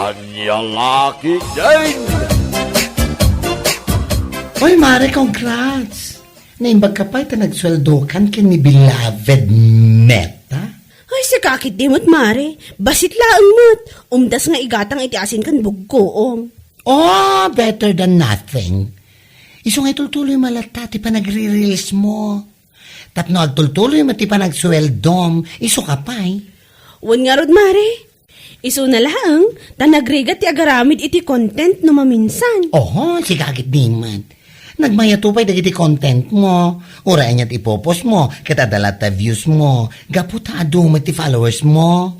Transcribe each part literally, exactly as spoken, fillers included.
Ania la ketdin? Oy, Mare, congrats! Naimbag ka pay ta nagsueldokan ken ni beloved Meta? Ay, sika ketdi met, Mare. Bassit laeng met. Umdas nga igatang iti asin ken buggoom. Oh, better than nothing. Isu nga itultuloy mo latta ti panagre-reels mo. Tapno agtultuloy mo ti panagsueldom, isu ka pay. Wen ngarud, Mare. Isuna laeng, ta nagrigat ti agaramid iti content no maminsan. Oho, sika ketdi met. Nagmayato pay dagiti content mo. Uray aniat ipopost mo, ket adda latta views mo. Gapu ta adu met ti followers mo.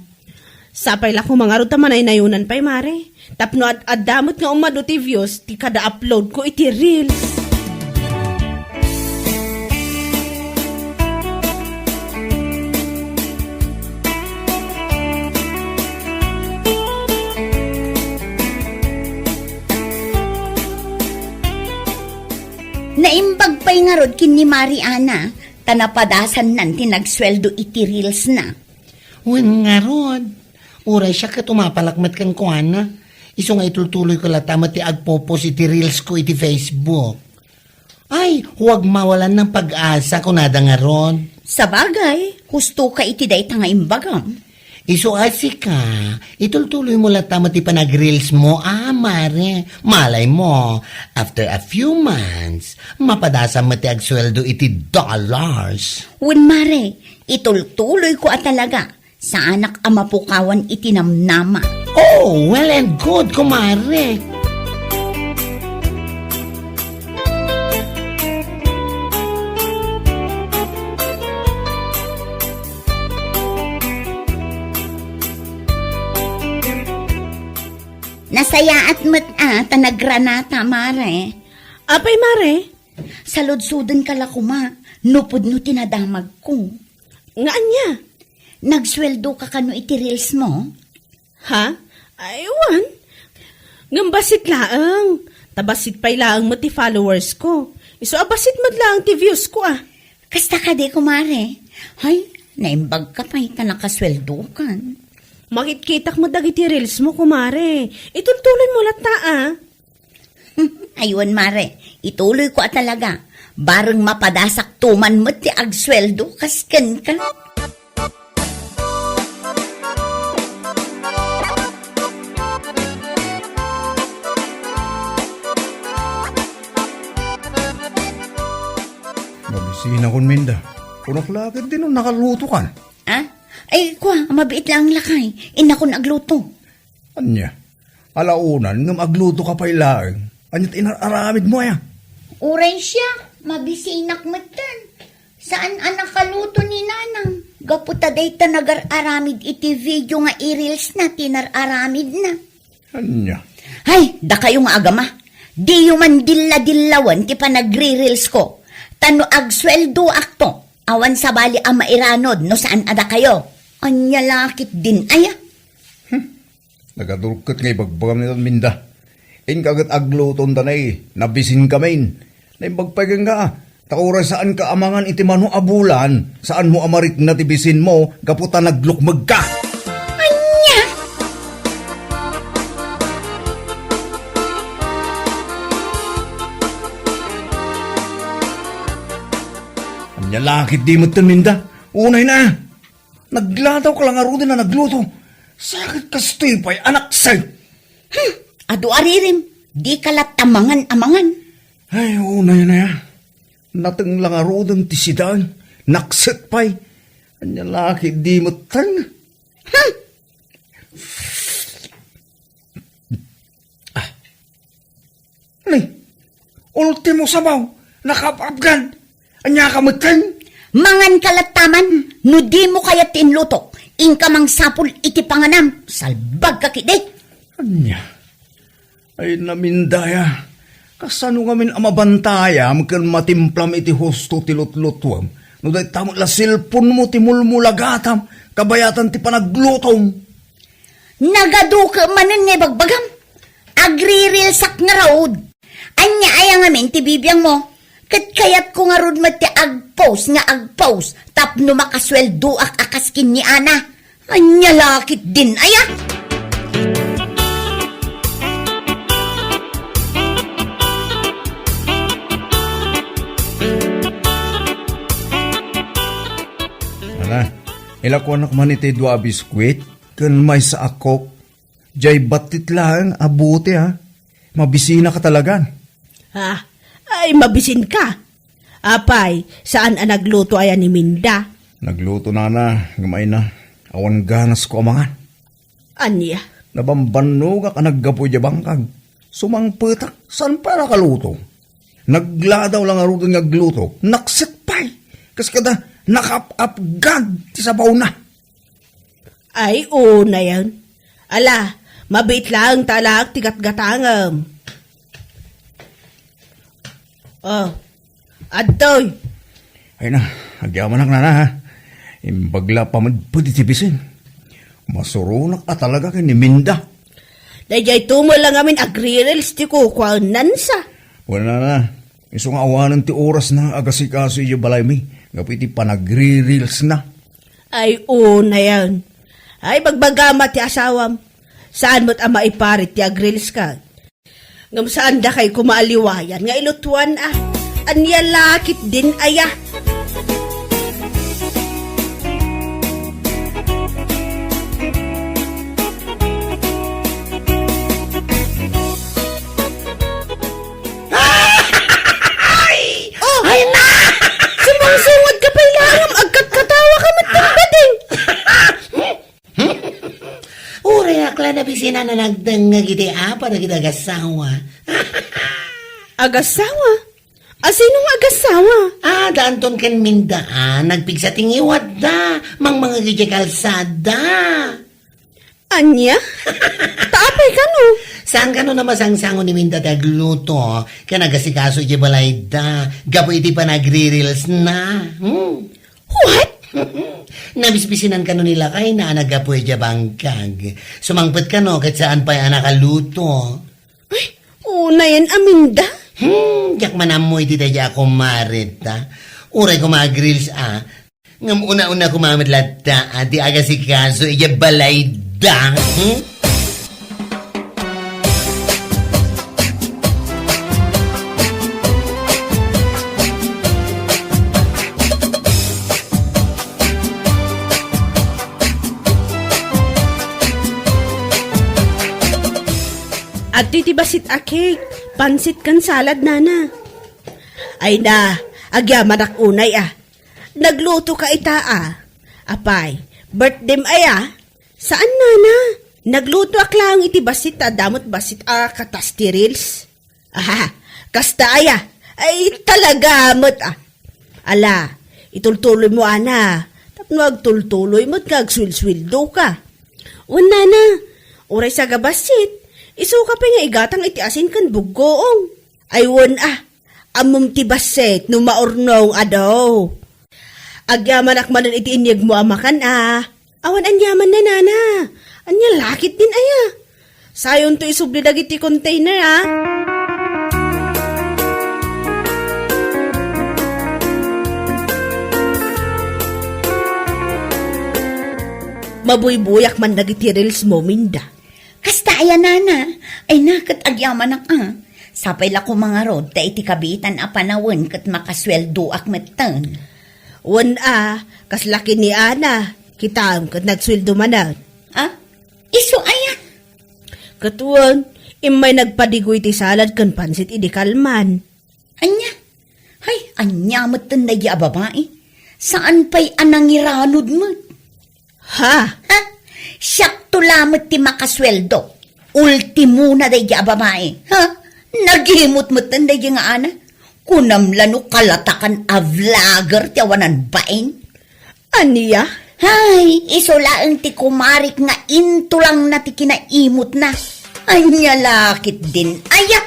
Sapay la koma ngarud ta manaynayonan pay, Mare. Tapno ad-adda met nga umadu ti views ti kada upload ko iti reels. Naimbag pay ngarud ken ni Mariana, ta napadasannan ti nagsueldo iti reels na. Wen ngarud, uray siak ket umapalak met kenkuana. Isu nga itultuloy ko latta met ti agpopost iti reels ko iti Facebook. Ay, huwag mawalan ng pag-asa, kunada ngarud. Sabagay, husto ka iti dayta nga imbagam. Isu a sika, itultuloy mo latta met ti panag-reels mo, ah, Mare. Malay mo, after a few months, mapadasam met ti agsueldo iti dollars. Wen, Mare, itultuloy ko a talaga. Saanak a mapukawan iti namnama. Oh, well and good, kumare. Nasayaat met a ta nagranata, Mare. Apay, Mare? Saludsodenka la koma, no pudno ti nadamagko. Nga ania? Nagsueldo ka kano iti reels mo? Ha? Ay, wan. Ngem bassit laeng. Ta bassit pay laeng met ti followers ko. Isu a bassit met laeng ti views ko, ah. Kasta kadi, kumare? Hay, naimbag ka pay ta nakasueldo kan. Makitkitak met dagiti reels mo, kumare. Itultuloy mo latta, ah. Aywan, mare, ituloy ko a talaga. Bareng mapadasak tuman met ti agsueldo kas kenka. Nabisinakon, Minda. Kunak la ket dinon nakaluto kan? Ah? Ay, kua, mabiit laeng lakay. Innakon agluto. Ania? Alaonan ngem agluto ka pay laeng. Ania ti inar-aramid mo, aya? Uray siak, mabisinak metten. Saan a nakaluto ni Nanang. Gapu ta dayta nagar-aramid iti video nga i-reels na ti nar-aramid na. Ania? Hay, dakayo nga agama. Diyo man dilla-dillawen ti panagri-reels ko. Ta no agsueldoakto, awan sabali a mairanod no saan a dakayo. Ania la ketdin aya? Hmm. Nagadurket nga ibagbagam ni Minda. Inka ket agluton ta nay, nabisin kamin. Naimbag pay kenka, ta uray saan ka amangan iti mano a bulan, saan mo a marikna ti bisin mo gapu ta naglukmeg ka. Ania? Ania la ketdi metten, Minda? Unay na. Naglataw ka la ngaruden a nagluto. Sakit kastoy pay, anak sen. Hmm, adu a ririm, di ka latta mangan a mangan. Ay, unay na ya. Nateng la ngaruden ti sidaen, nakset pay. Ania la ketdi metten. Hmm. Ah. Ni, ultimo sabaw, nakaapapgan. Ania ka metten? Mangan ka latta man, no dimo kayat ti inlutok, inka mangsapul iti panganam, salbag ka ketdi. Ania? Ay, Minda ya. Kasano ngamin a mabantayam ken matimplam iti husto ti lutlutuem? No dayta met la cellphone mo ti mulmulagatam, kabayatan ti panaglutom. Nagaduke manen nga ibagbagam. Agri-reelsak ngarud. Ania aya ngamin ti bibiang mo? Ket kayatko ngarud met ti agpost nga agpost tapno makasueldoak a kas ken ni Ana. Ania la ketdin aya? Ilakuanak man iti dua a biskuit ken maysa a Coke. Jay battit laeng a bote, ha? Mabisinaka talagan. Ha? Ay, mabisinka? Apay, saan a nagluto aya ni Minda? Nagluto, nana, ngem ay na, awan ganasko a mangan. Ania? Nabambannogak a naggapu idiay bangkag. Sumangpetak, saan pay a nakaluto? Nagladaw la ngaruden nga agluto, nakset pay. Kas kada, nakap-apgad ti sabawna. Ay, unayen. Ala, mabiit laeng ta alaak ti gatgatangem. Oh, adtoy. Ay na, agyamanak, nana, ha? Imbag la pamedped iti bisin. Masuronak a talaga ken ni Minda. Daydiay tumol la ngamin agri-reels ti kukuaennansa. Wen, nana, isu nga awanen ti orasna nga agasikaso idiay balaymi gapu iti panagri-reelsna. Ay, unayen. Ay, bagbagam a ti asawam. Saan met a maiparit ti agreels ka? Ngem saan dakay koma a liwayan nga ilutuan a? Ania la ketdin aya? Ay! Oh! Ay na! Sumungsungod ka pay laeng, agkatkatawa ka met, bading! Uray ak la nabisinan a nagdengngeg iti apa dagiti agasawa. Agasawa? Asino nga agasawa? Ah, da Anton ken Minda, ah, nagpigsa ti ngiwatda, mangmangeg idiay kalsada. Ania? Ta apay kano? Saan kano a masangsango ni Minda ti agluto ken agasikaso idiay balayda gapu iti panagri-reelsna? Hmm? What? Nabisbisinan kano ni lakayna a naggapu idiay bangkag. Sumangpet kano ket saan pay a nakaluto. Ay, unayen a Minda? Hmm, diak man ammo iti daydiay a kumareta. Uray koma agreels a. Ngem una-una koma met latta a ti agasikaso idiay balayda. Hmm? Adtoy ti bassit a cake, pansit ken salad, nana. Ay na, agyamanak unay a. Nagluto ka ita a. Apay, birthdayem aya? Saan, nana. Naglutoak laeng iti bassit ta adda met bassit a katas ti reels. Aha, kasta aya? Ay, talaga met a. Ala, itultuloy mo, ana. Tapno agtultuloy met nga agsuelsueldo ka. Wen, nana, uray sagabassit, isu ka pay nga igatang iti asin ken buggoong. Ay, wen a, ammom ti bassit no maurnong a daw. Agyamanak manen iti inyegmo a makan a. Awan aniaman na, nana. Ania la ketdin aya? Sayonto isubli dagiti container, a. Mabuybuyak man dagiti reels mo, Minda. Kasta aya, nana? Ay na, ket agyamanak a. Sapay la koma ngarud ta iti kabiitan a panawen ket makasueldoak metten. Wen a, kasla ken ni Ana, kitaem ket nagsueldo manen. A? Isu aya? Ket wen, immay nagpadigoy ti salad ken pansit idi kalman. Ania? Hay, ania metten daydi a babai? Saan pay a nangiranod met? Ha? Ha? Siakto lamet ti makasueldo. Ultimona daydi a babai. Ha? Nagimot metten daydi nga Ana. Kunam la no kalatakan a vlogger ti awanan bain. Ania? Hay, isu laeng ti kumarik nga intulangna ti kinaimutna. Ania la ketdin aya?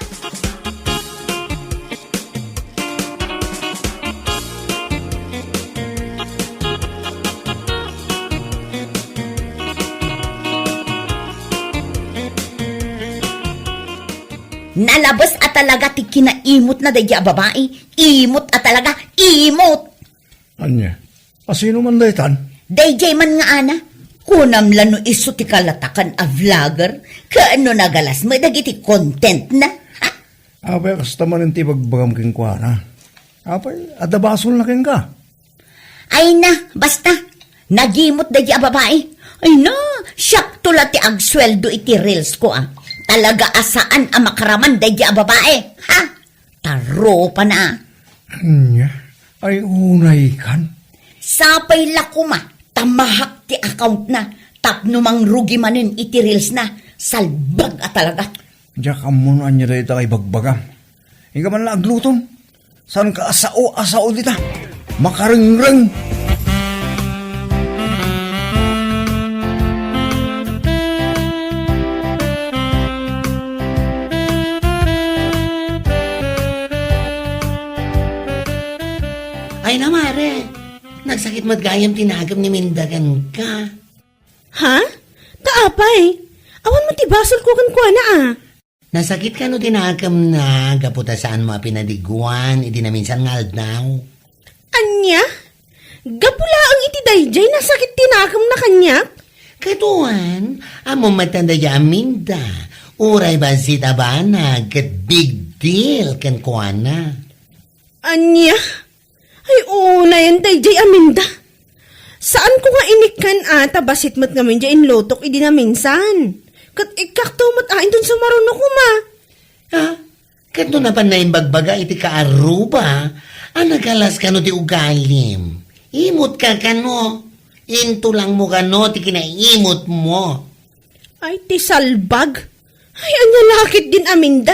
Nalabes a talaga ti kinaimutna daydi a babai. Imot a talaga, imot! Ania? Asino man daytan? Daydiay man nga Ana. Kunam la no isu ti kalatakan a vlogger, ken no nagalas met dagiti contentna. Ha? Apay, kasta manen ti ibagbagam kenkuana. Apay, adda basolna kenka? Ay na, basta. Nagimot daydi a babai. Ay na, siakto la ti agsueldo iti reels ko, ah. Talaga a saan a makaraman daydi a babai. Ha? Tarupana, ah. Anya? Ay, unay kan? Sapay la koma, ta mahak ti account na. Tapno mangrugi manen iti reels na. Salbag a talaga. Diak ammo no anya dayta nga ibagbagam. Inka man la aglutom. Saan ka asao, asao dita? Makarengreng. Ay na, mare. Nagsakit met gayam ti nagem ni Minda kenka. Ha? Ta apay? Awan met ti basol ko kenkuana, ah. Nasakit kano ti nakemna gapu ta saanmo a pinadiguan iti naminsan nga aldaw? Ania? Gapu laeng iti daydiay nasakit ti nakemna kaniak? Kaduan, ammom met daydiay a Minda, uray bassit a banag ket big deal kenkuana. Ania? Ay, unayen daydiay a Minda. Saanko nga inikkan a ta bassit met ngamin diay inlutok idi naminsan. Ket ikkakto met a inton sumaruno koma. Ha? Ket no napan naimbagbaga iti kaarruba a nagalas kano ti ugalim, imutka kano? Intulangmo kano ti kinaimutmo? Ay, ti salbag. Ay, ania la ketdin a Minda.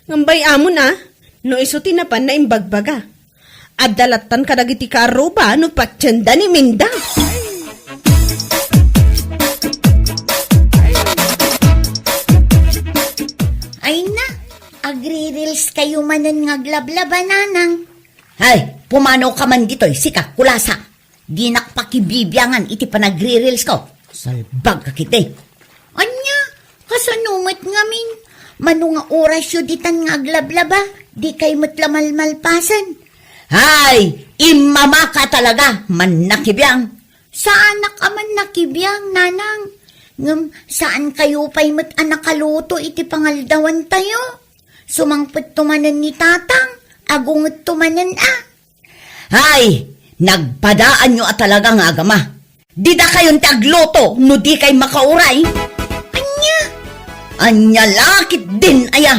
Ngem bay-amon a, no isu ti napan naimbagbaga. Adda lattan kadagiti kaarruba no patienda ni Minda. Ay na, agri-reels kayo manen nga aglablaba, Nanang. Ay, pumanaw ka man ditoy, sika, kulasa. Dinak pakibibiangan iti panagri-reels ko. Salbag ka ketdi. Ania, kasano met ngamin? Mano nga orasyo ditan nga aglablaba? Dikay met la malmalpasen. Hay, immamaka talaga, mannakibiang. Saanak a mannakibiang, Nanang. Ngem saan kayo pay met a nakaluto iti pangaldawantayo? Sumangpetto manen ni Tatang, agungetto manen a. Hay, nagpadaanyo a talaga nga agama. Didakayon ti agluto no dikay makauray. Ania? Ania la ketdin aya?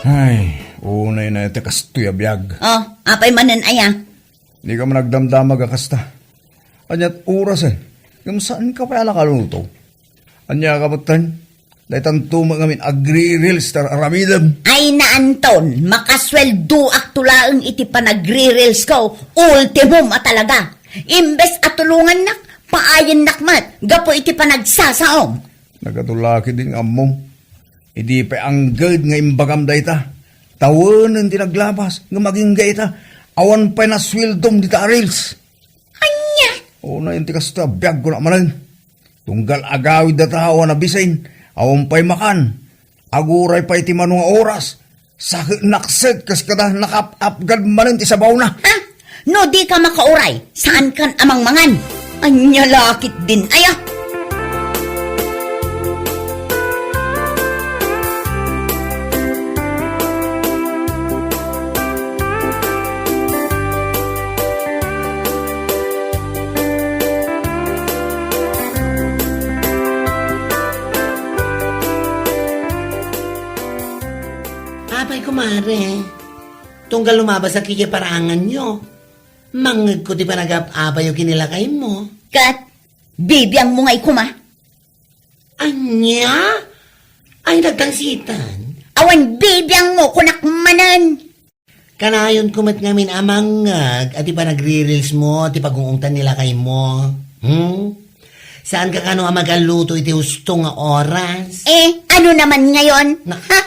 Ay, unay na iti kastoy a biag. Oh, apay manen aya? Dika man agdamdamag a kasta. Aniat orasen? Ngem saanka pay a nakaluto? Ania ka metten? Daytanto met ngamin agri-reels ti ar-aramidem. Ay na, Anton, makasueldoakto laeng iti panagri-reels ko. Ultimum a talaga. Imbes a tulongannak, paayennak met gapu iti panagsasaom. Nagadu la ketdin nga ammom. Idi pay angged nga imbagam dayta, tawenen ti naglabas, ngem agingga ita, awan pay nasueldom dita a reels. Ania? Unayen ti kasta, biagko na manen. Tunggal agawid data awan a bisin, awan pay makan. Aguray pay ti mano nga oras. Saket nakset kas kada nakap-apgad manen ti sabawna. Ha? No dika makauray, saankan a mangmangan. Ania la ketdin aya? Apay, kumare, tunggal lumabasak idiay paraanganyo, mangngegko ti panagap-apayo ken ni lakaymo. Ket, bibiangmo ngay koma? Ania? Ay, nagdangsitan. Awan bibiangmo, kunak manen. Kanayonko met ngamin a mangngeg a ti panagri-reelsmo ti pag-ungtan ni lakaymo. Hmm? Saanka kano a magalluto iti husto nga oras? Eh, ano naman ngayon? Na- Ha?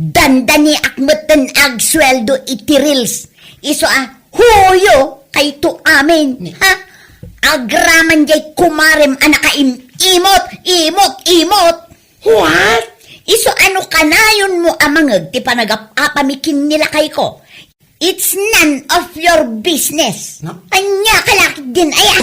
Dandaniak metten agsueldo iti reels. Isu a huyo kayto amin. Ni- Ha? Agraman jay kumarem a nakaim-imot, imot, imot. What? Isu a no kanayonmo a mangngeg ti panagap-apami ken ni lakayko, it's none of your business. No? Ania ka la ketdin aya?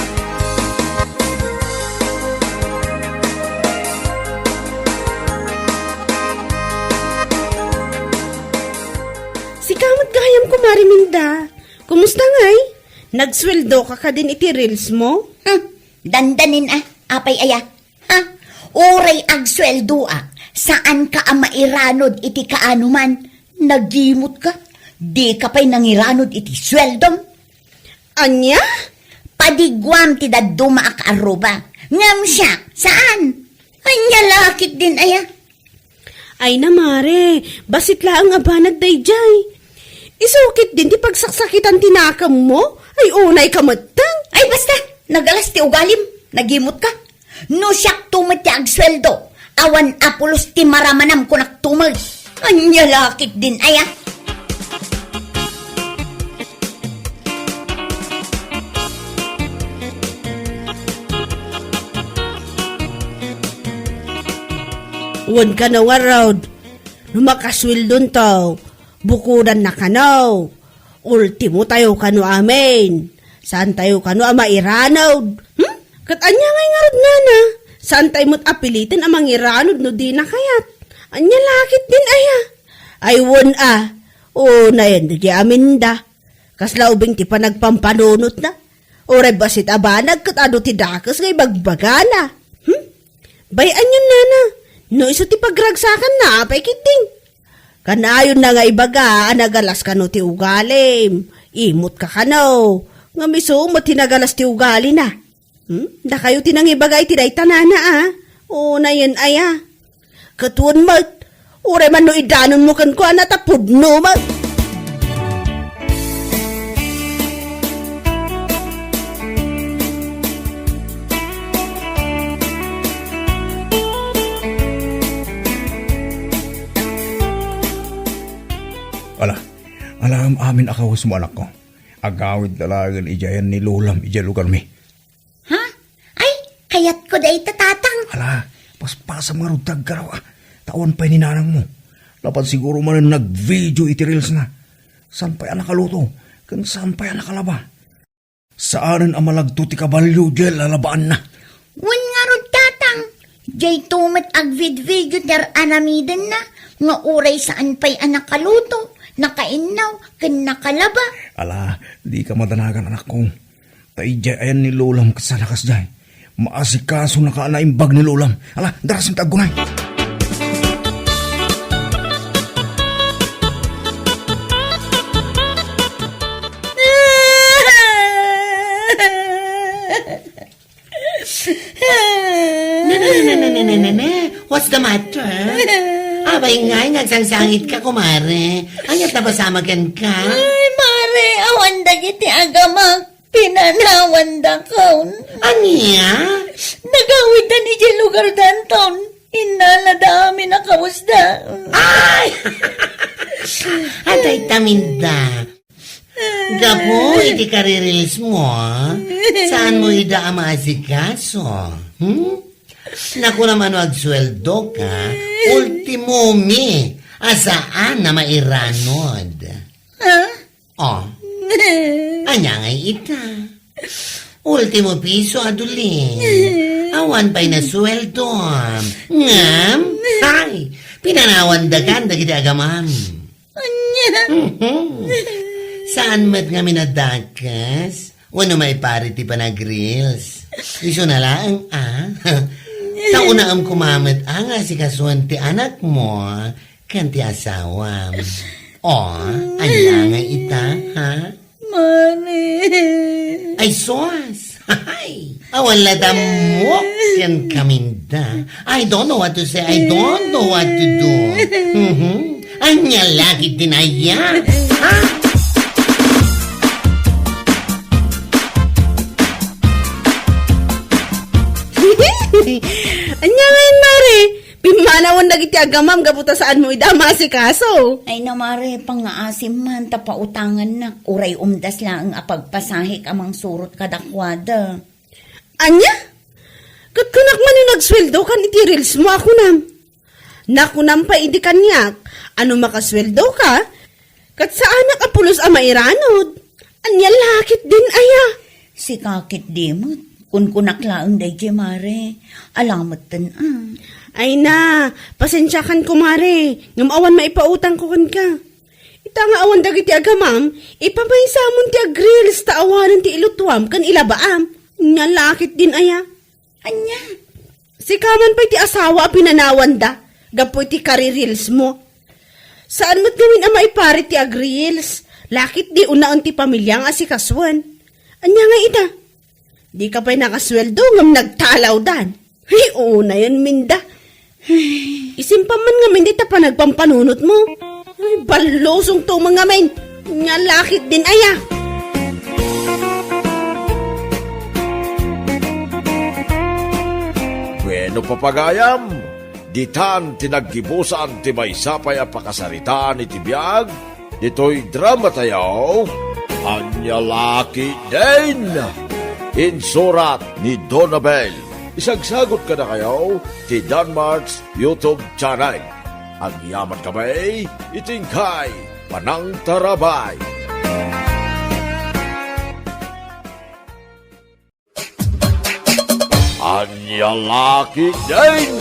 Sika met gayam, Kumare Minda. Kumusta Nagsueldoka kadin iti reels mo? Hmm, dandanin a, apay aya? Ha? Uray agsueldoak, saanka a mairanod iti kaano man. Nagimutka. Dika pay nangiranod iti sueldom. Ania? Padiguam ti dadduma a kaarruba. Ngem siak, saan? Ania la ketdin aya? Ay na, mare, bassit laeng a banag daydiay. Isu ketdin ti pagsaksakitan ti nakemmo? Ay, unayka metten. Ay, basta, nagalas ti ugalim, nagimutka. No siakto met ti agsueldo, awan a pulos ti maramanam, kunakto met. Ania la ketdin aya? Wen kano ngarud, no makasueldonto, bukodanna kano. Ultimo tayo kano amin. Saan tayo kano a mairanod? Hmm? Ket ania ngay ngarud, nana? Saan tayo met a piliten a mangiranod no dina kayat? Ania la ketdin aya? Ay, wen a. Unayen dagiti aminda. Kasla ubing ti panagpampanunotna. Uray bassit a banag ket adu ti dakes nga ibagbagana. Hmm? Bay-anyon, nana. No isu ti pagragsakanna, apay ketdin? Kanayonna nga ibaga a nagalas kano ti ugalim. Imutka kano. Ngem isu met ti nagalas ti ugalina. Hmm? Dakayo ti nangibaga iti dayta, nana, a? Unayen aya? Ket wen met, uray man no idanonmo kenkuana ta pudno met. Ala, ala, am-amin a kawesmo, anakko. Agawidda laengen idiay ayan ni lolam idiay lugarmi. Ha? Ay, kayatko dayta, tatang. Ala, paspasam ngarud ti aggaraw, a. Ta awan pay ni nanangmo. Lapat siguro manen nag-video iti reels na. Saan pay a nakaluto, ken saan pay a nakalaba. Saanen a malagto ti kabalio diay lalabaanna. Wen ngarud, tatang, dayto met agvidvideo ti ar-aramidenna nga uray saan pay a nakaluto, nakainnaw, ken nakalaba. Ala, dika madanagan, anakko. Ta idiay ayan ni lolam ket saan a kasdiay. Maasikaso naka a naimbag ni lolam. Ala, darasem ta aggunay. Ne, ne, ne, ne, ne, ne, ne, ne. What's the matter? Abay ngay, nagsangsangitka, kumare. Ania ti napasamak kenka? Ay, mare, awan dagiti agamak. Pinanawandakon. Ania? Nagawiddan idiay lugardanton. Innalada amin a kawesda. Ay! Adda ita minda. Gapu iti karireelsmo, saanmo ida a maasikaso? Hmm? Nakunam a no agsueldoka, ultimomi a saan a mairanod. Ha? Oh. Ania ngay ita? Ultimo piso a dulin. Awan pay nasueldom. Ngem, ay, pinanawandakan dagiti agamam. Ania? Mhm. Saan met ngamin a dakes? Wenno maiparit ti panagreels? Isuna laeng, a? Ta unaem koma met a nga asikasuen ti anakmo ken ti asawam. O, ania ngay ita, ha? Mare. Ay, sus! Hay! Awan la ta ammok ken kaminda. I don't know what to say. I don't know what to do. Mhm. Ania la ketdin aya? Ha? Ania ngayen, mare? Pimmanawen dagiti agamam gapu ta saanmo ida a maasikaso. Ay na, mare, pangngaasim man ta pautangannak, uray umdas laeng a pagpasahek a mangsurot kadakuada. Ania? Ket kunak man no nagsueldokan iti reelsmo a kunam. Nakunam pay idi kaniak a no makasueldoka, ket saanak a pulos a mairanod. Ania la ketdin aya? Sika ketdi met, kunkunak laeng daydiay, mare. Ala metten, a. Ay na, pasensiakan, kumare, ngem awan maipautangko kenka. Iti Ta nga awan dagiti agamam, ipamaysamon ti agreels ta awanen ti ilutuam ken ilabaam. Nya lakit din aya. Ania? Sika man pay ti asawa a pinanawanda gapu iti karireels mo. Saan met ngamin a maiparit ti agreels, lakit di unaen ti pamiliam a sikasuen. Ania nga ita? Dika pay nakasueldo ngem nagtalawdan. Ay, unayen minda. Isimpa man ngamin dita panagpampanunot mo. Ay, ballusongto man ngamin. Nya lakit din aya. Bueno, papagayam, ditan ti naggibusan ti maysa pay a pakasaritaan iti biag ditoy dramatayo, Ania Lakit Din! Insurat ni Donabel. Isagsagut kadakayo ti Danmart's YouTube channel. Agyamankami iti inkay panangtarabay. Ania Lakit Din!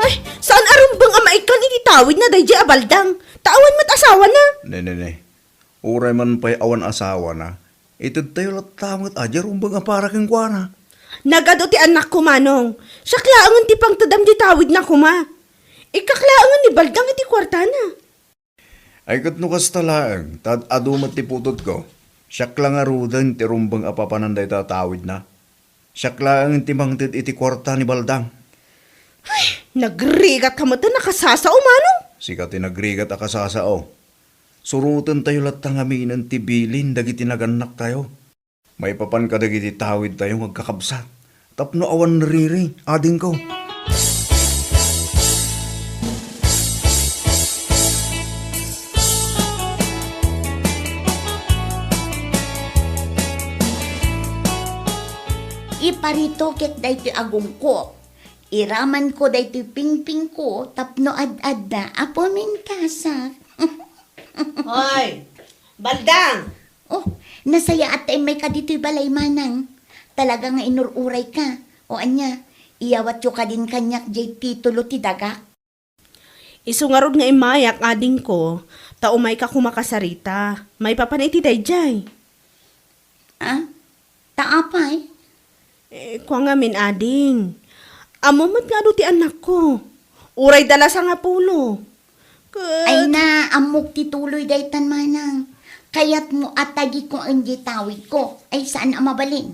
Ay, saan a rumbeng a maikkan iti tawidna daydiay a Baldang? Ta awan met asawana. Ne, ne, ne. Uray man pay awan asawana, itedtayo latta met a diay rumbeng a para kenkuana. Nagadu ti annakko, Manong. Siak laengen ti pangtedam diay tawidna koma. Ikkak laengen ni Baldang iti kuartana. Ay, ket no kasta laeng, ta ad-adu met ti putotko, siak la ngaruden ti rumbeng a papanan dayta a tawidna. Siak laeng ti mangted iti kuarta ni Baldang. Ay, nagrigat ka met a kasasao, Manong? Sika ti nagrigat a kasasao. Surotentayo latta ngaminen ti bilin dagiti nagannaktayo. Maipapan kadagiti tawidtayo nga agkakabsat tapno awan nariri, adingko. Iparito ket daytoy agongko. Iramanko daytoy pingpingko tapno ad-adda a pumintasak. Hoy, Baldang! Oh, nasayaat ta immayka ditoy balay, Manang. Talaga nga inur-urayka. O ania, iyawatyo kadin kaniak diay titulo ti dagak? Isu ngarud nga immayak, adingko, ta umayka koma kasarita. Maipapan iti daydiay. Ah? Ta apay? Eh, kua ngamin, ading. Ammom met nga adu ti annakko. Uray da la sangapulo. Ket ay na, ammok ti tuloy daytan, Manang. Kayatmo a tagikuan diay tawidko. Ay, saan a mabalin?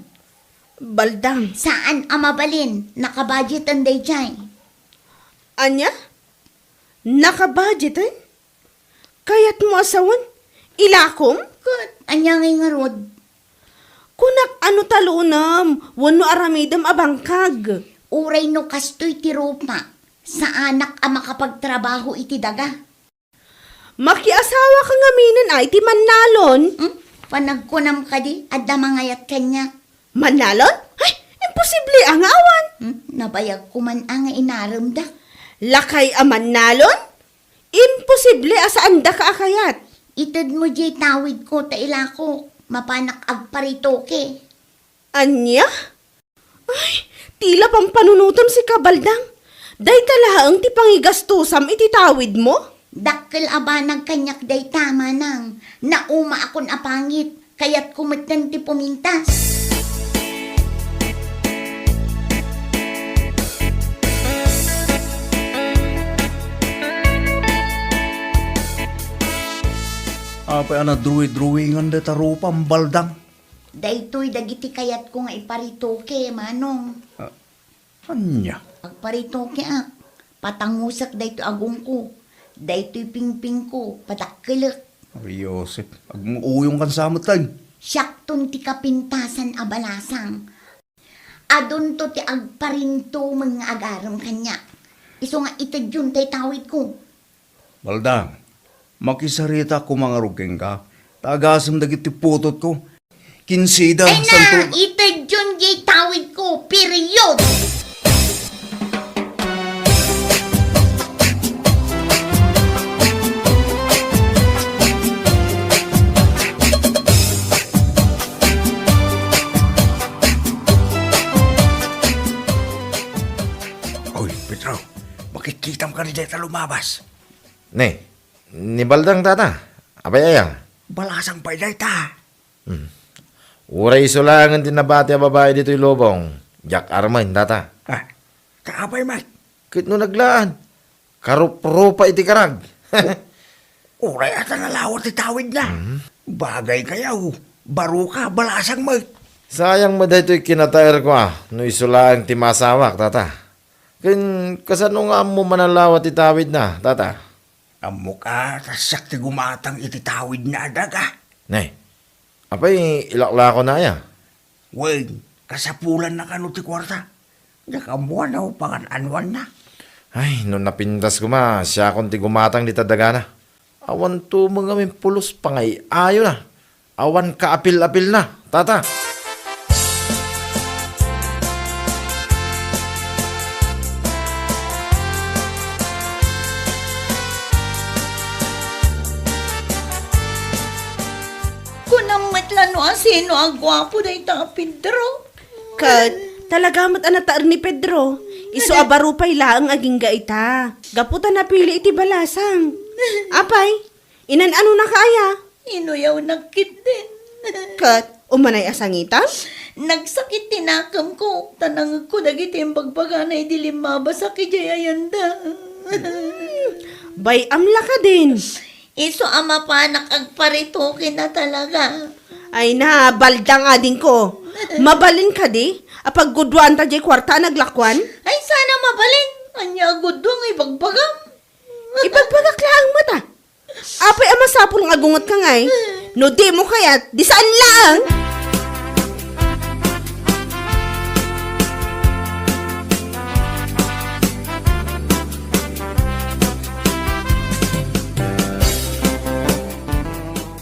Baldang. Saan a mabalin? Nakabudgeten daydiay. Ania? Nakabudgeten? Kayatmo a sawen? Ilakom? Ket ania ngay ngarud? Kunak a no talunem wenno aramidem a bangkag. Uray no kastoy ti rupak, saanak a makapagtrabaho iti daga. Makiasawaka ngaminen a iti mannalon? Hmm? Panagkunam kadi, adda mangayat kaniak. Mannalon? Ay, imposible a nga awan. Hmm? Nabayag ko man a nga inaremda. Lakay a mannalon? Imposible a saandaka a kayat. Itedmo diay tawidko ta ilako. Mapanak agparitoke. Ania? Ay, tila pampanunotem sika, Baldang. Dayta laeng ti pangigastosam iti tawidmo? Dakkel a banag kaniak dayta, Manang. Naumaakon a pangit. Kayatko metten ti pumintas. Apay a nadruwi-druwingan dayta rupam, Baldang? Daytoy dagiti kayatko nga iparitoke, Manong. Ah, ania? Agparitokeak. Patangusek daytoy agongko. Daytoy pingpingko, padakkelek. Ay, Joseph, agmuuyongkan sa met, ay. Siakton ti kapintasan a balasang. Adunto ti agparintumeng nga agarem kaniak. Isu nga itedyon tay tawidko. Baldang, makisarita koma ngarud kenka, ta agasem dagiti putotko. Kinsida, ay na, santo- itedyon diay tawidko, period! Oy, Pedro, makitkitam kadi dayta lumabas. Ne, ni Baldang, tata. Apay aya? Balasang pay dayta. Hmm. Uray isu laengen ti nabati a babai ditoy lubong. Diak armen, tata. Ah, kaapay met? Ket no naglaad, karuprupa iti karag. Uray ata nalawa ti tawidna. Mhm. Bagay kayaw, baro ka, balasang met. Sayang met daytoy kinataerko a, no isu laeng ti masawak, tata. Ken kasano nga ammo manalawa ti tawidna, tata? Ammok a, ta siak ti gumatang iti tawidna a daga. Ne, apay ilaklakona aya? Wen, kasapulanna kano ti kuarta. Diak ammo no pangan-anuanna. Ay, no napintas koma, siakon ti gumatang dita dagana. Awan tumeng ngamin pulos pangay-ayona. Awan kaapil-apilna, tata. Kunam met la no asino a guapo dayta a Pedro. Ket, talaga met a nataer ni Pedro. Isu a baro pay laeng agingga ita. Gapu ta napili iti balasang. Apay, inan-anonaka aya? Inuyawnak ketdin. Ket, umanay a sangitan? Nagsakit ti nakemko, ta nangegko dagiti imbagbagana idi limmabasak idiay ayanda. Bay-am la kadin. Isu a mapanak agparitoken a talaga. Ay na, Baldang adingko. Mabalin kadi a pagguduanta diay kuarta a naglakuan? Ay, sana mabalin. Ania a gudua nga ibagbagam? Ibagbagak laeng met a. Apay a masapul nga agungetka ngay? No dimo kayat, di saan laeng.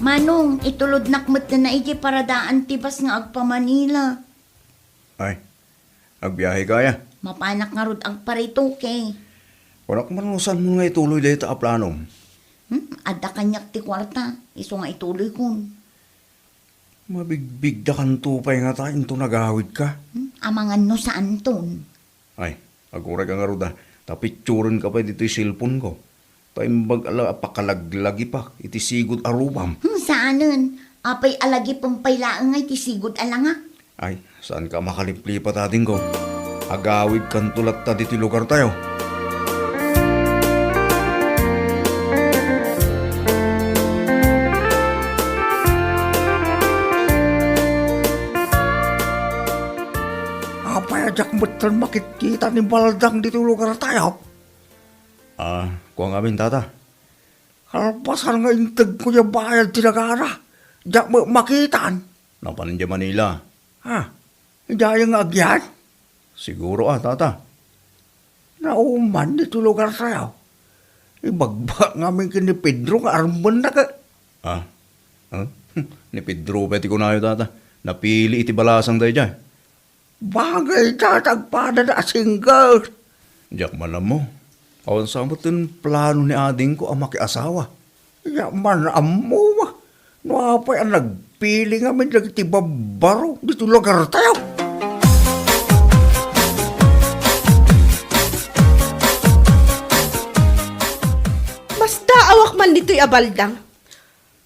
Manong, itulodnak met na iti paradaan ti bus nga agpa-Manila. Ay, agbiaheka aya? Mapanak ngarud agparitoke. Kunak man no saanmo nga ituloy dayta a planom. Hmm, adda kaniak ti kuarta, isu nga ituloykon. Mabigbigdakanto pay ngata inton agawidka. Hmm, amangan no saanton. Ay, agurayka ngarud a, ta picturenka pay ditoy cellphone-ko. Ta imbag a la a pakalaglagipak iti sigud a rupam. Hmm, saanen. Apay a lagipem pay laeng nga iti sigud a langak? Ay, saanka a makaliplipat, adingko. Agawidkanto latta ditoy lugartayo. Apay a diak metten makitkita ni Baldang ditoy lugartayo? Ah, kua ngamin, tata. Kalpasan nga integko diay bayad ti dagana, diak met makitan. Napan idiay Manila. Ha? Idiay nga agyan? Siguro a, tata. Nauman ditoy lugartayo. Ibagbagak ngamin ken ni Pedro nga armennak. Ah? Huh? Ni Pedro pay ti kunayo, tata. Napili iti balasang daydiay. Bagay ta, ta agpadana a single. Diak man ammo. Awan sa met ti plano ni adingko a makiasawa. Diak man ammo. No apay a nagpili ngamin dagiti babbaro ditoy lugartayo. Masdaawak man ditoy a Baldang.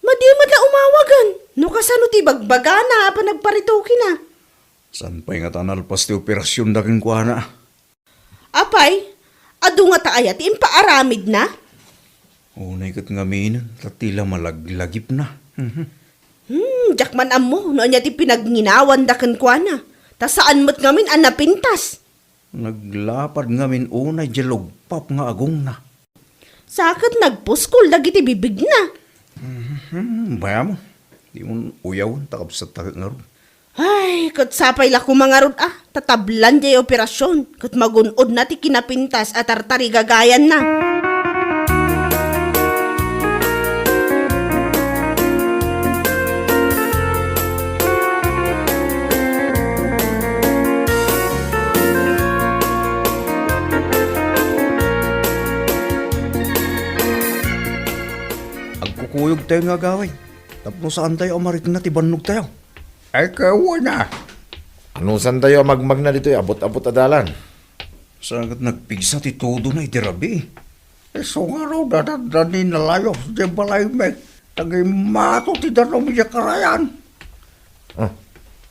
Madi met la umawagen no kasano ti ibagbagana a panagparitokena. Saan pay ngata a nalpas ti operasionda kenkuana? Apay, adu ngata aya ti impaaramidna? Unay ket ngaminen, ta ti la malaglagipna. Mhm. Hmm, diak man ammo no ania ti pinagnginaawanda kenkuana. Ta saan met ngamin a napintas. Naglapad ngamin unay diay lugpap nga agongna. Sa ket nagpuskol dagiti bibigna. Mhm, bayam. Dimon uyawen ta kabsatta ket ngarud. Ay, ket sapay la koma ngarud a, ta tablan diay operasion, ket magun-odna ti kinapintas a tartarigagayanna. Agkukuyogtayo nga agawid tapno saantayo a marikna ti bannogtayo. Ay, kawana. Anusantayo a magmagna ditoy abut-abut a dalan? Sa ket nagpigsa ti tudona iti rabii. Isu ngarud a dandani nalayos diay balaymi, ta gimmato ti danum idiay karayan. Oh,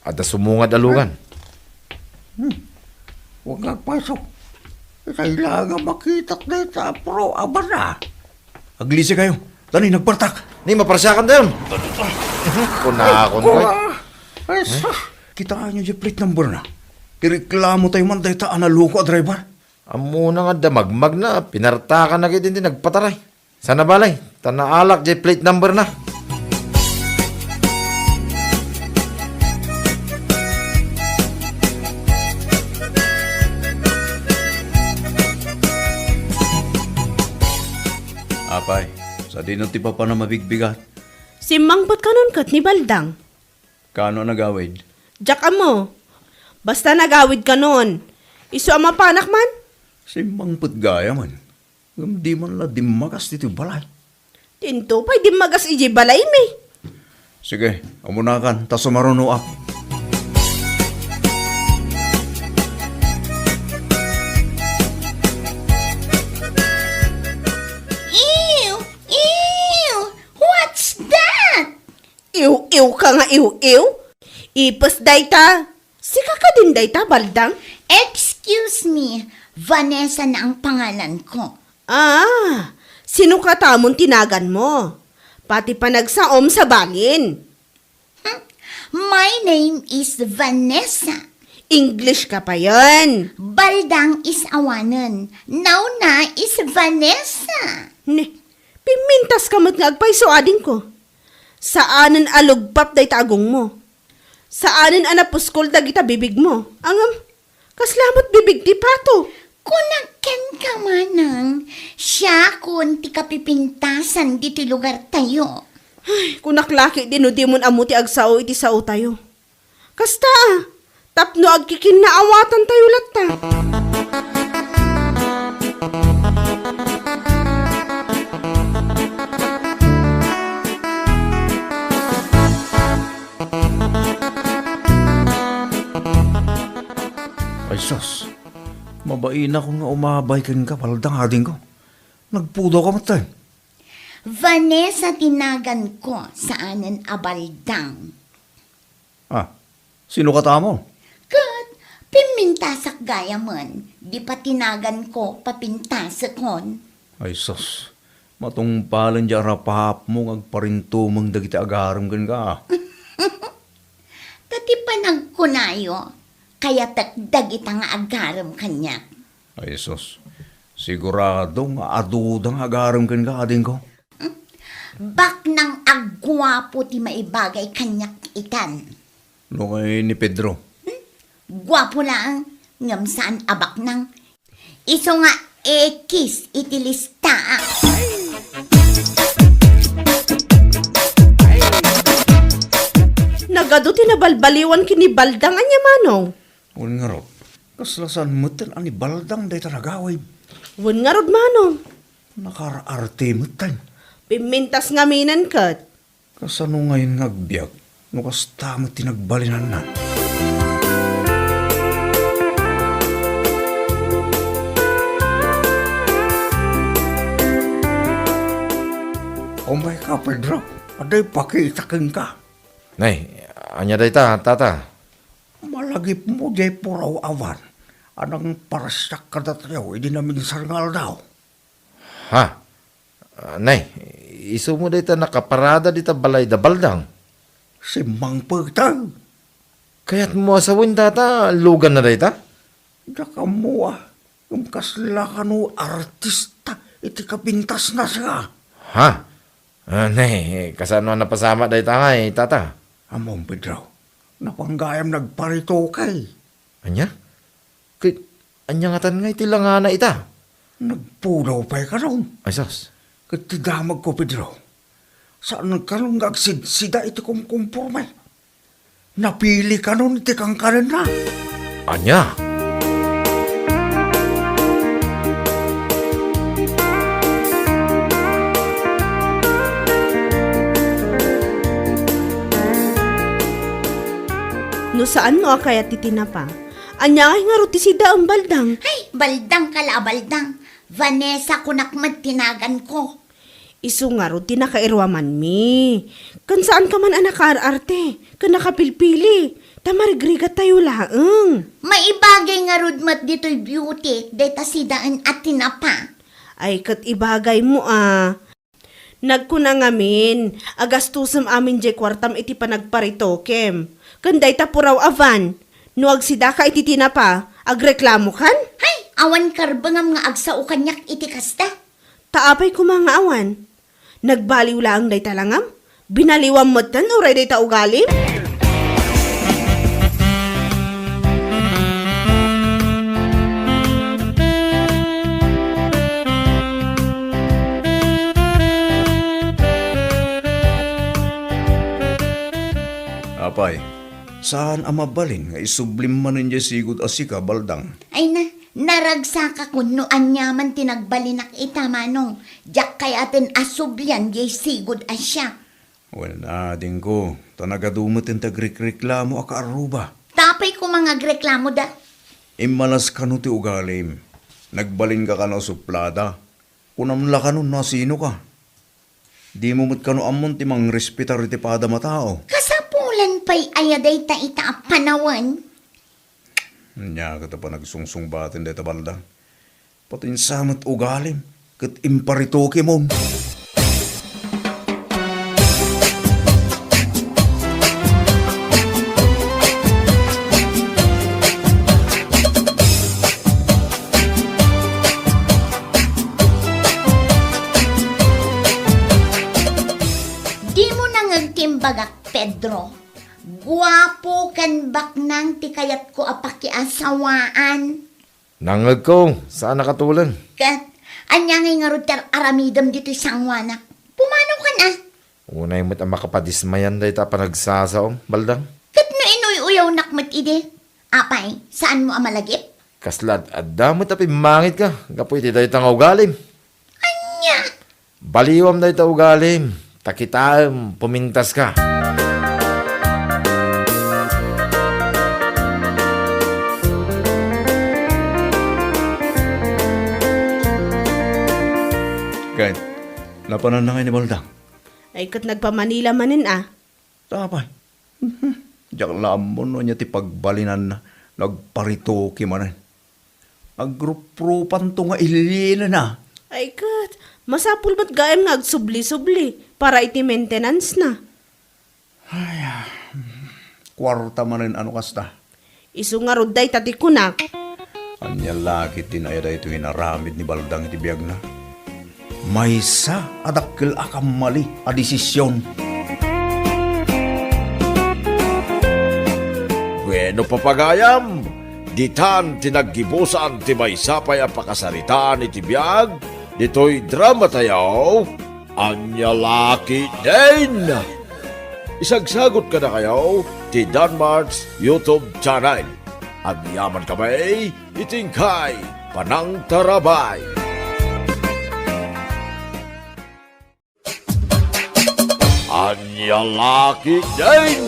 adda sumungad a lugan. Hmm. Huwag nga agpayso. Itay la nga makitak dayta a puro abana. Aglisi kayo. Dani, nagpartak. Ni, maparsiakan dayon. Kunakon, Ay, koy. Ay, sus. Kitaan niyo diay plate number na. Ireklamo tayo man dayta a naloko a driver. Ammona nga adda magmagna, pinartakan na gid iti nagpataray. Sana balay, ta naalak diay plate number na. Apay, sadino ti papan a mabigbigat? Simmangpet kanon ket ni Baldang. Kaano a nagawid? Diak ammo. Basta nagawid kanon. Isu a mapanak man? Simmangpet gayam. Ngem di man la dimmagas ditoy balay. Dinto pay dimmagas idiay balaymi. Sige, umunakan, ta sumarunoak. Ew! Ew! What's that? Iw-iw ka nga iw-iw? Ipes dayta. Sika kadin dayta, Baldang? Excuse me, Vanessa na ang pangalan ko. Ah, sino katamon tinagan mo? Pati panagsaom sa balin. Hmm? My name is Vanessa. English ka pa yan. Baldang is awanen. Now na is Vanessa. Ne, pimintas ka met nga agpayso, adingko. Saanen a lugpap dayta agongmo. Saanen a napuskol dagita bibigmo. Ngem, kasla met bibig ti pato. Kunak kenka, Manang, siakon ti kapipintasan ditoy lugartayo. Ay, kunak la ketdi no dimon ammo ti agsao iti saotayo. Kasta, a, tapno agkikinnaawatantayo latta. Ay sus, mabainakon nga umabay kenka, Baldang, adingko. Nagpudawka met. Vanessa ti naganko, saanen a Baldang. Ah, sino katamon? Ket pimmintasak gayamen, di pay ti naganko papintasekon. Ay sus, matungpalen diay arapaapmo nga agparintumeng dagiti agarem kenka. Ta ti panagkunayo, kayatek dagita nga agarem kaniak. Ay sus, sigurado nga aduda nga agarem kenka, adingko. Baknang a guapo ti maibagay kaniak itan. No kay ni Pedro? Hmm? Guapo laeng, ngem saan a baknang. Isu nga ekis iti listaak. Nagadu ti nabalbaliwan ken ni Baldang, ania, Manong? Wen ngarud, kasla saan metten a ni Baldang dayta nagawid. Wen ngarud, Manong. Nakaar-arte metten. Pimmintas ngamin ket. Kasano ngayen nga agbiag no kasta met ti nagbalinanna? Umayka, Pedro. Adda ipakita kenka. Nay, ania dayta, Tata? Malagipmo diay puraw a van a nangparsiak kadatayo idi naminsan nga aldaw. Ha? Ah, nay, isumo dayta nakaparada dita balay da Baldang? Simmangpet. Kayatmo a sawen, Tata, luganna dayta? Diak ammo a, ngem kasla kano artista iti kapintasna, sika. Ha? Ah, nay, kasano a napasamak dayta ngay, Tata? Ammom, Pedro, napan gayam nagparitoke. Ania? Ket ania ngatan nga iti langana ita? Nagpudaw pay kanon. Ay sus. Ket ti damagko, Pedro, saan kanon nga agsidsida iti kumkumporme. Napili kanon iti kankanenna. Ania? No saan no a kayat ti tinapa, ania ngay ngarud ti sidaem, Baldang? Ay, Baldang ka la a Baldang. Vanessa kunak met ti naganko. Isu ngarud ti nakairuamanmi. Ken saanka man a nakaar-arte, ken nakapilpili, ta marigrigattayo laeng. Maibagay ngarud met ditoy beauty, dayta sidaen a tinapa. Ay, ket ibagaymo a. Nagkuna ngamin a gastusem amin jay kuartam iti panagparitokem. Ken dayta puraw a van, no agsidaka iti tinapa, agreklamokan? Hay, awan karbengam nga agsao kaniak iti kasta. Ta apay koma nga awan? Nagbaliw laeng dayta langam? Binaliwam metten uray dayta ugalim? Apay, saan a mabalin nga isublim manen jay sigud a sika, Baldang? Ay na, naragsakakon no aniaman ti nagbalinak ita, Manong. Diak kayaten a sublian jay sigud a siak. Wen, adingko, ta nagadu met ti agrikreklamo a kaarruba. Ta apay koma nga agreklamoda? Immalas kano ti ugalim. Nagbalinka kano a suplada. Kunam la kano no asinoka. Dimo met kano ammon ti mangrespetar iti padam a tao. Kasapulan pay aya dayta ita a panawen? Ania ket a panagsungsungbaten dayta, Baldang? Patinsa met ugalim ket imparitokemon. Dimo nangeg ti imbagak, Pedro. Guapo ken baknang ti kayatko a pakiasawaan. Nangegko, saan a katuleng. Ket, ania ngay ngarud ti ar-aramidem ditoy sangoanak? Pumanaw kan a? Unay met a makapadismayan dayta a panagsasaom, Baldang. Ket no inuy-uyawnak met idi, apay, saanmo a malagip? Kasla ad-adda met a pimmangitka gapu iti dayta nga ugalim. Ania? Baliwam dayta ugalim, ta kitaem, pumintaska. Ket, napananna ngay ni Baldang? Ay, ket nagpa-Manila manen a. Ta apay? Mhm. Diak la ammo no ania ti pagbalinanna. Nagparitoke manen. Agruprupanto nga ililina. Ay ket, masapul met gayam nga agsubli-subli para iti maintenance na. Ay, ah, kuarta manen a no kasta. Isu ngarud dayta ti kunak. Ania la ketdi aya daytoy inaramid ni Baldang iti biagna? Maysa a dakkel a kammali a desisyon. Bueno, papagayam, ditan ti naggibusan ti maysa pay a pakasaritaan iti biag ditoy drama tayo, Ania La Ketdin. Isagsagot kadakayo ti Danmart's YouTube channel. Agyaman kami iti inkay panangtarabay. Ania La Ketdin!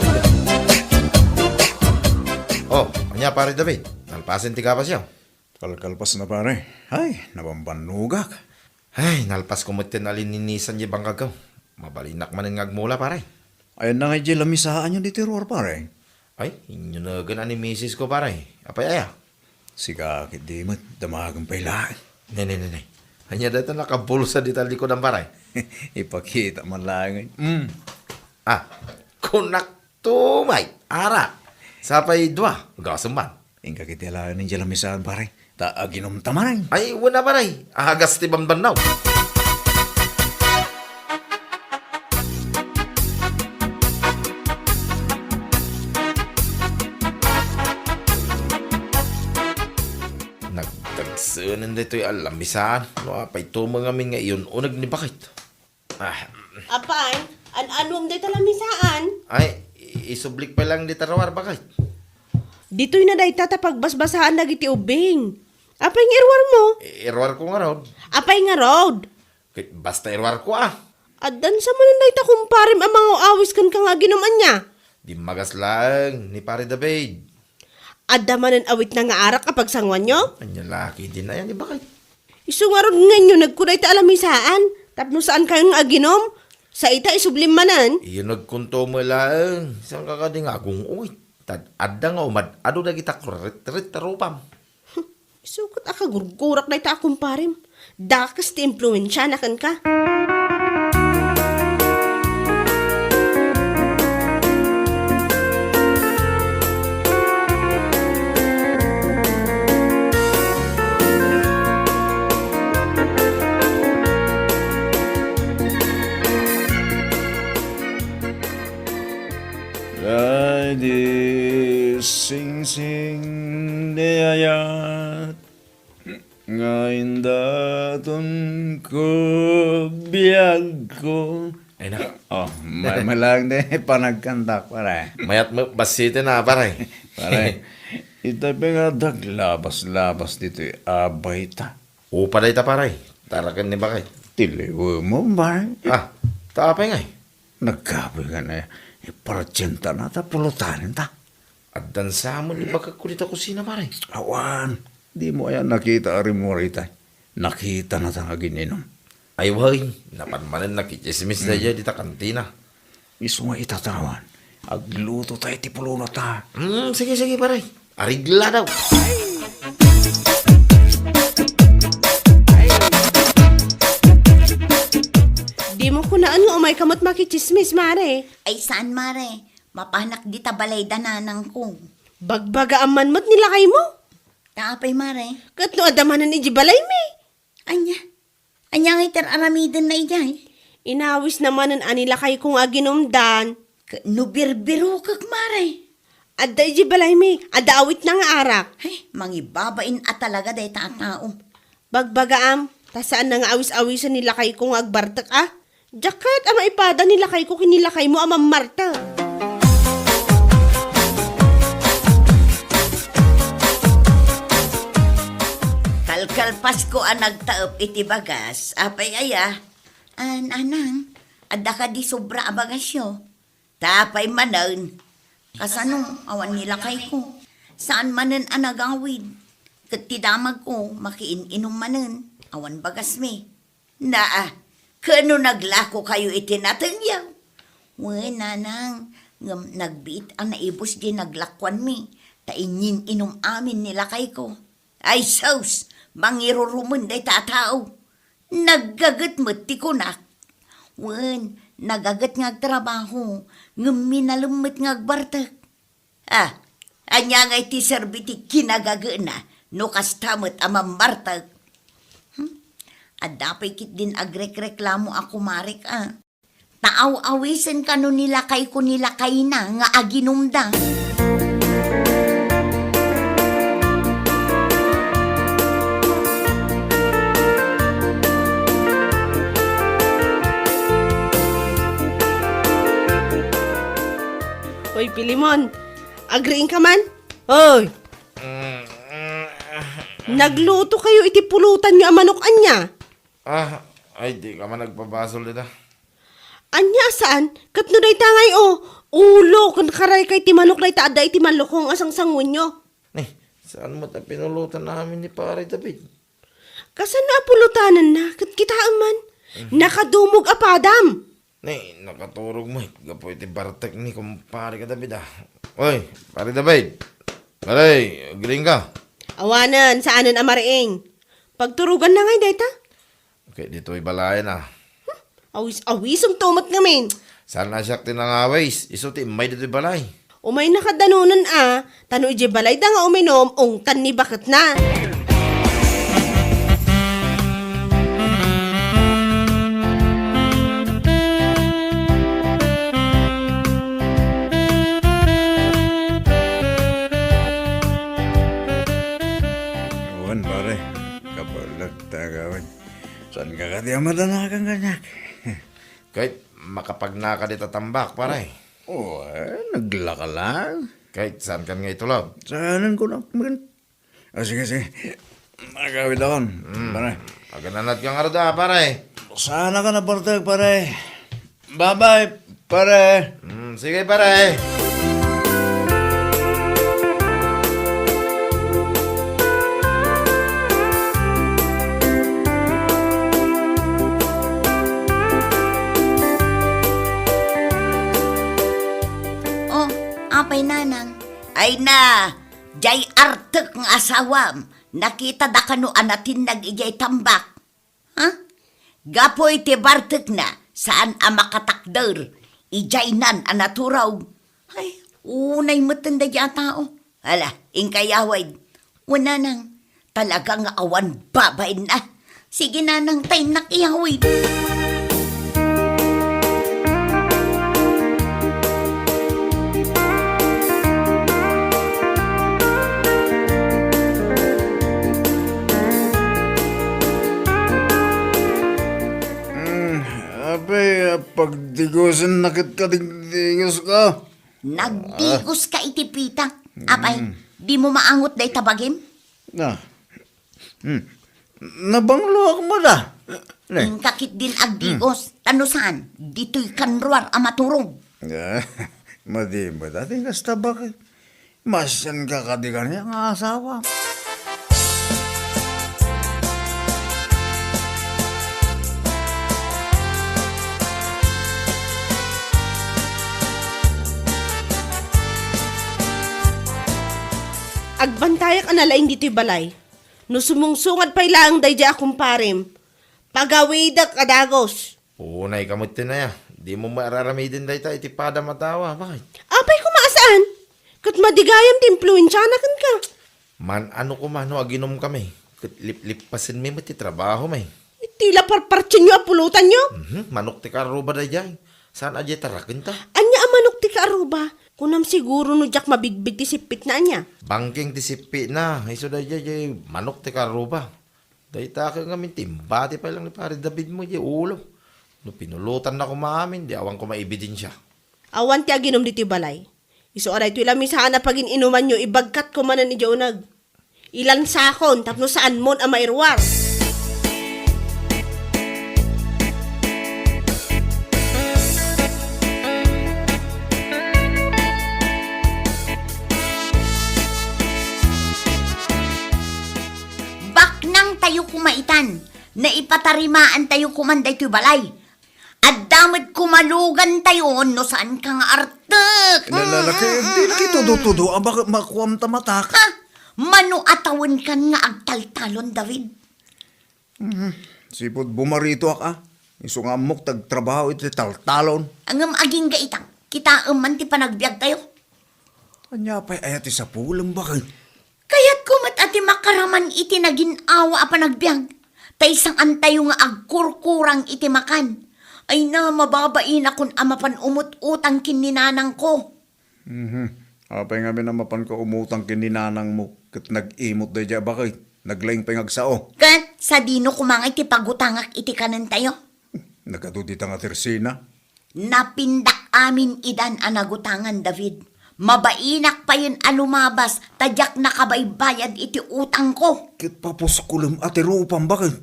Oh, ania, Pare David? Nalpasen ti gabasyo? Kalkalpas na, pare. Ay, nabambannogak. Ay, nalpasko met ti nalininisan ti bangkagko. Mabalinak manen nga agmula, pare. Ayanna ngay diay lamisaanyo ditoy ruar, pare? Ay, inyunegen a ni misis ko, pare. Apay aya? Sika ketdi met, damagen pay laeng. Ne, ne, ne, ne. Ania dayta nakabulsa dita likudan, pare? Ipakita man laeng. Mm. Ah, kunak tumay, ara. Sapay dua, gasem man. Inka ketdi laeng diay lamisaan, pare. Ta aginomta manen. Ay, wen a, pare. Agas ti bambannaw. Nagdagsenen daytoy a lamisaan. No apay tumeng amin nga iyun-uneg ni Bakit? Ah. Apay, an-anuem dayta lamisaan? Ay, i-, isublik pay laeng dita ruar, Bakit. Ditoy na dayta ta pagbasbasaan dagiti ubbing. Apay nga iruarmo? I-, iruarko ngarud. Apay ngarud? Ket basta iruarko, ah. Addan sa manen dayta kumparem a mangaw-awis kenka nga aginom ania? Dimmagas laeng ni Pare David. Adda manen awitna nga arak a pagsanguanyo? Ania la ketdin aya ni Bakit? Isu ngarud nga inyo nagkuday ta alamisaan, tapno saan kayon nga aginom, sa ita isublim manen. Iyo nagkunto mo laeng, saan ka kadi nga agung-uy? Tad adda nga umad-ado dagita kurit-rit a rupam. Isukot a kagurgurak dayta a kumparem. Dakes ti impluensiana kenka. Ay, di singsing di ayat nga indaton ko biag ko. Ay, na. Oh, may malang di panagkantak, pare. Mayat mo, basite na, pare. Pare, ita nga daglabas-labas ditoy abay ta. Upa dayta, pare. Taraken ni bakay. Tiliw mo, pare. Ah, ta apay ngay? Nagkapoy nga na, ipartienta na ta pulutanen ta. Addan sa mo ni bakak ko dita kusina, pare. Awan, di mo aya nakita a rimurita. Nakita na ta nga gininom. Ay, way, napan manen nakichismis da iya dita kantina. Isu nga itatawan, agluto tayo ti puluna ta. Hmm, sige, sige, pare. Arigla daw. Di mo kunaan nga umay ka met makichismis, mare. Ay, saan, mare? Mapanak dita balay da nanangko. Bagbagaam man met ni lakay mo? Ta apay, mare? Ket no adda manen iji balay mi? Anya? Anya nga iter aramiden na ijay? Inawis na manen a ni lakay ko nga aginumdan. Ket no birbirokek, mare? Adda iji balay mi, adda awit na nga arak. Ay, mangibabain a talaga dayta a tao. Bagbagaam, ta saan na nga awis-awisen ni lakay ko nga agbartek a. Diak kayat a maipada ni lakay ko ken ni lakay mo a mammartek. Kalkalpas ko a nagtaep iti bagas, apay aya? Ah, nanang, adda kadi sobra a bagasyo? Ta apay manen? Kasano, awan ni lakay ko. Saan manen a nagawid. Ket ti damag ko, makiin-inum manen. Awan bagas mi. Naa, ket no naglako kayo iti natengyaw? Wen, nanang, ngem nagbiit a naibus di naglakuanmi, ta inyin-inum amin ni lakay ko. Ay sus, mangirurumen dayta a tao. Naggaget met ti kunak. Wen, nagaget nga agtrabaho, ngem minalem met nga agbartek. Ah, ania ngay ti serbi ti kinagagena no kasta met a mammartek? Hmm? Adda pay ketdin agrekreklamo a kumarek a. Ta aw-awisen kano ni lakay ko ni lakayna nga aginumda. Hoy, Pilimon, agriing ka man? Hoy! Nagluto kayo iti pulutan nyo a manok anya? Ah, ay, di ka man nagpabasol dita. Anya a saan? Ket no dayta ngay, o, ulo, ken karay kay ti manok dayta adda iti malukong a sangsanguenyo. Ni, saan mo ta pinulutan amin ni Pare David? Kasano a pulutanenna? Ket kitaem man, nakadumog a padam. Ni, nakaturog met gapu iti bartek ni kumpare ka David, ah. Oy, Pare David. Pare, agriing ka? Awanen, saanen a mariing. Pagturogan na ngay dayta? Okay, ditoy balayen, ah. Awis-awisem to met ngamin. Saan a siak ti nangawis? Isu ti immay ditoy balay. Umayna kadda nunen a, ta no idiay balayda nga uminum, ungtan ni baketna. Wen, pare, kabaelek ta gawid. Saan ka kadi a madanagan kaniak? Ket makapagnaka dita tambak, pare. O, eh, naglaka lang. Ket saan kan nga itulog? Saanen ko na, men. Ah, sige, sige. Agawid akon, pare. Agananat ka nga rada, pare. Saan ka na, parte, pare? Bye-bye, pare. Mm, sige, pare. Ay na, jay artek nga asawam, nakita da kano a natinnag ijay tambak? Ha? Gapu iti bartekna, saan a makatakder, ijaynan a naturaw. Ay, unay metten daydi a tao. Ala, inkay awid. Wen nanang, talaga nga awan babainna. Sige nanang, ta innak iyawid. Hmm, apay, pagdigusen na ket kadigdigos ka. Nagdigos ka iti pita. Apay, dimo maangot dayta bagim? Na. Hmm. Nabangloak met a. Ne. Inka ketdin agdigos. Ta no saan, ditoy kanruar a maturog. Ah, madi met a ti kasta, bakit? Masianka kadi kaniak nga asawa. Agbantayak a nalaing ditoy balay. No sumungsungad pay laeng daydiay a kumparem, pagawidek a dagus. Unay ka met ti naya. Dimo met araramiden dayta iti padam a tao, a, bakit? Apay koma a saan? Ket madigayam ti impluensiana kenka. Man-ano koma no aginumkami, ket liplippasenmi met ti trabahomi. Iti la parpartienyo a pulotanyo? Mhm, manok ti kaarruba daydiay. Saan a diay tarakenta? Ania a manok ti kaarruba? Kunam siguro no diak mabigbig ti sippitna ania? Bangking ti sippitna, isu daydiay, diay manok ti kaarruba. Dayta ket ngamin ti imbati pay lang ni Pare David mo diay ulo. No pinulotanna koma amin, di awan koma ebidensia. Awan ti aginum ditoy balay. Isu a daytoy la misaan a pagin-inumanyo, ibagkatko manen idiay uneg. Ilansakon tapno saanmon a mairuar. Baknangtayo koma itan, naipatarimaantayo koman daytoy balay. Adda met koma lugantayo no saanka nga artek. Nalalaki, mm, mm, di mm, nakitudo-tudo a baka makuam ta matak. Ha? Mano a tawenkan nga agtaltalon, David? Mhm. Sipud bumaritoak a. Isu nga ammok ti agtrabaho iti taltalon. Ngem agingga ita, kitaem man ti panagbiagtayo. Ania pay aya ti sapulem, bakit? Kayatko met a ti makaraman iti nagin-awa a panagbiag, tay saantayo nga agkurkurang iti makan. Ay na, mababainakon a mapan umut-utang ken ni nanangko. Mhm. Apay ngamin a mapanka umutang ken ni nanangmo ket nag-imot daydiay a bakit? Naglaing pay nga agsao. Ket sadino koma nga iti pagutangak iti kanentayo? Nagadu dita nga tersina. Napindak amin idan a nagutangan, David. Mabainak payen a lumabas ta diak nakabaybayad iti utangko. Ket papuskulem a ti rupam, bakit?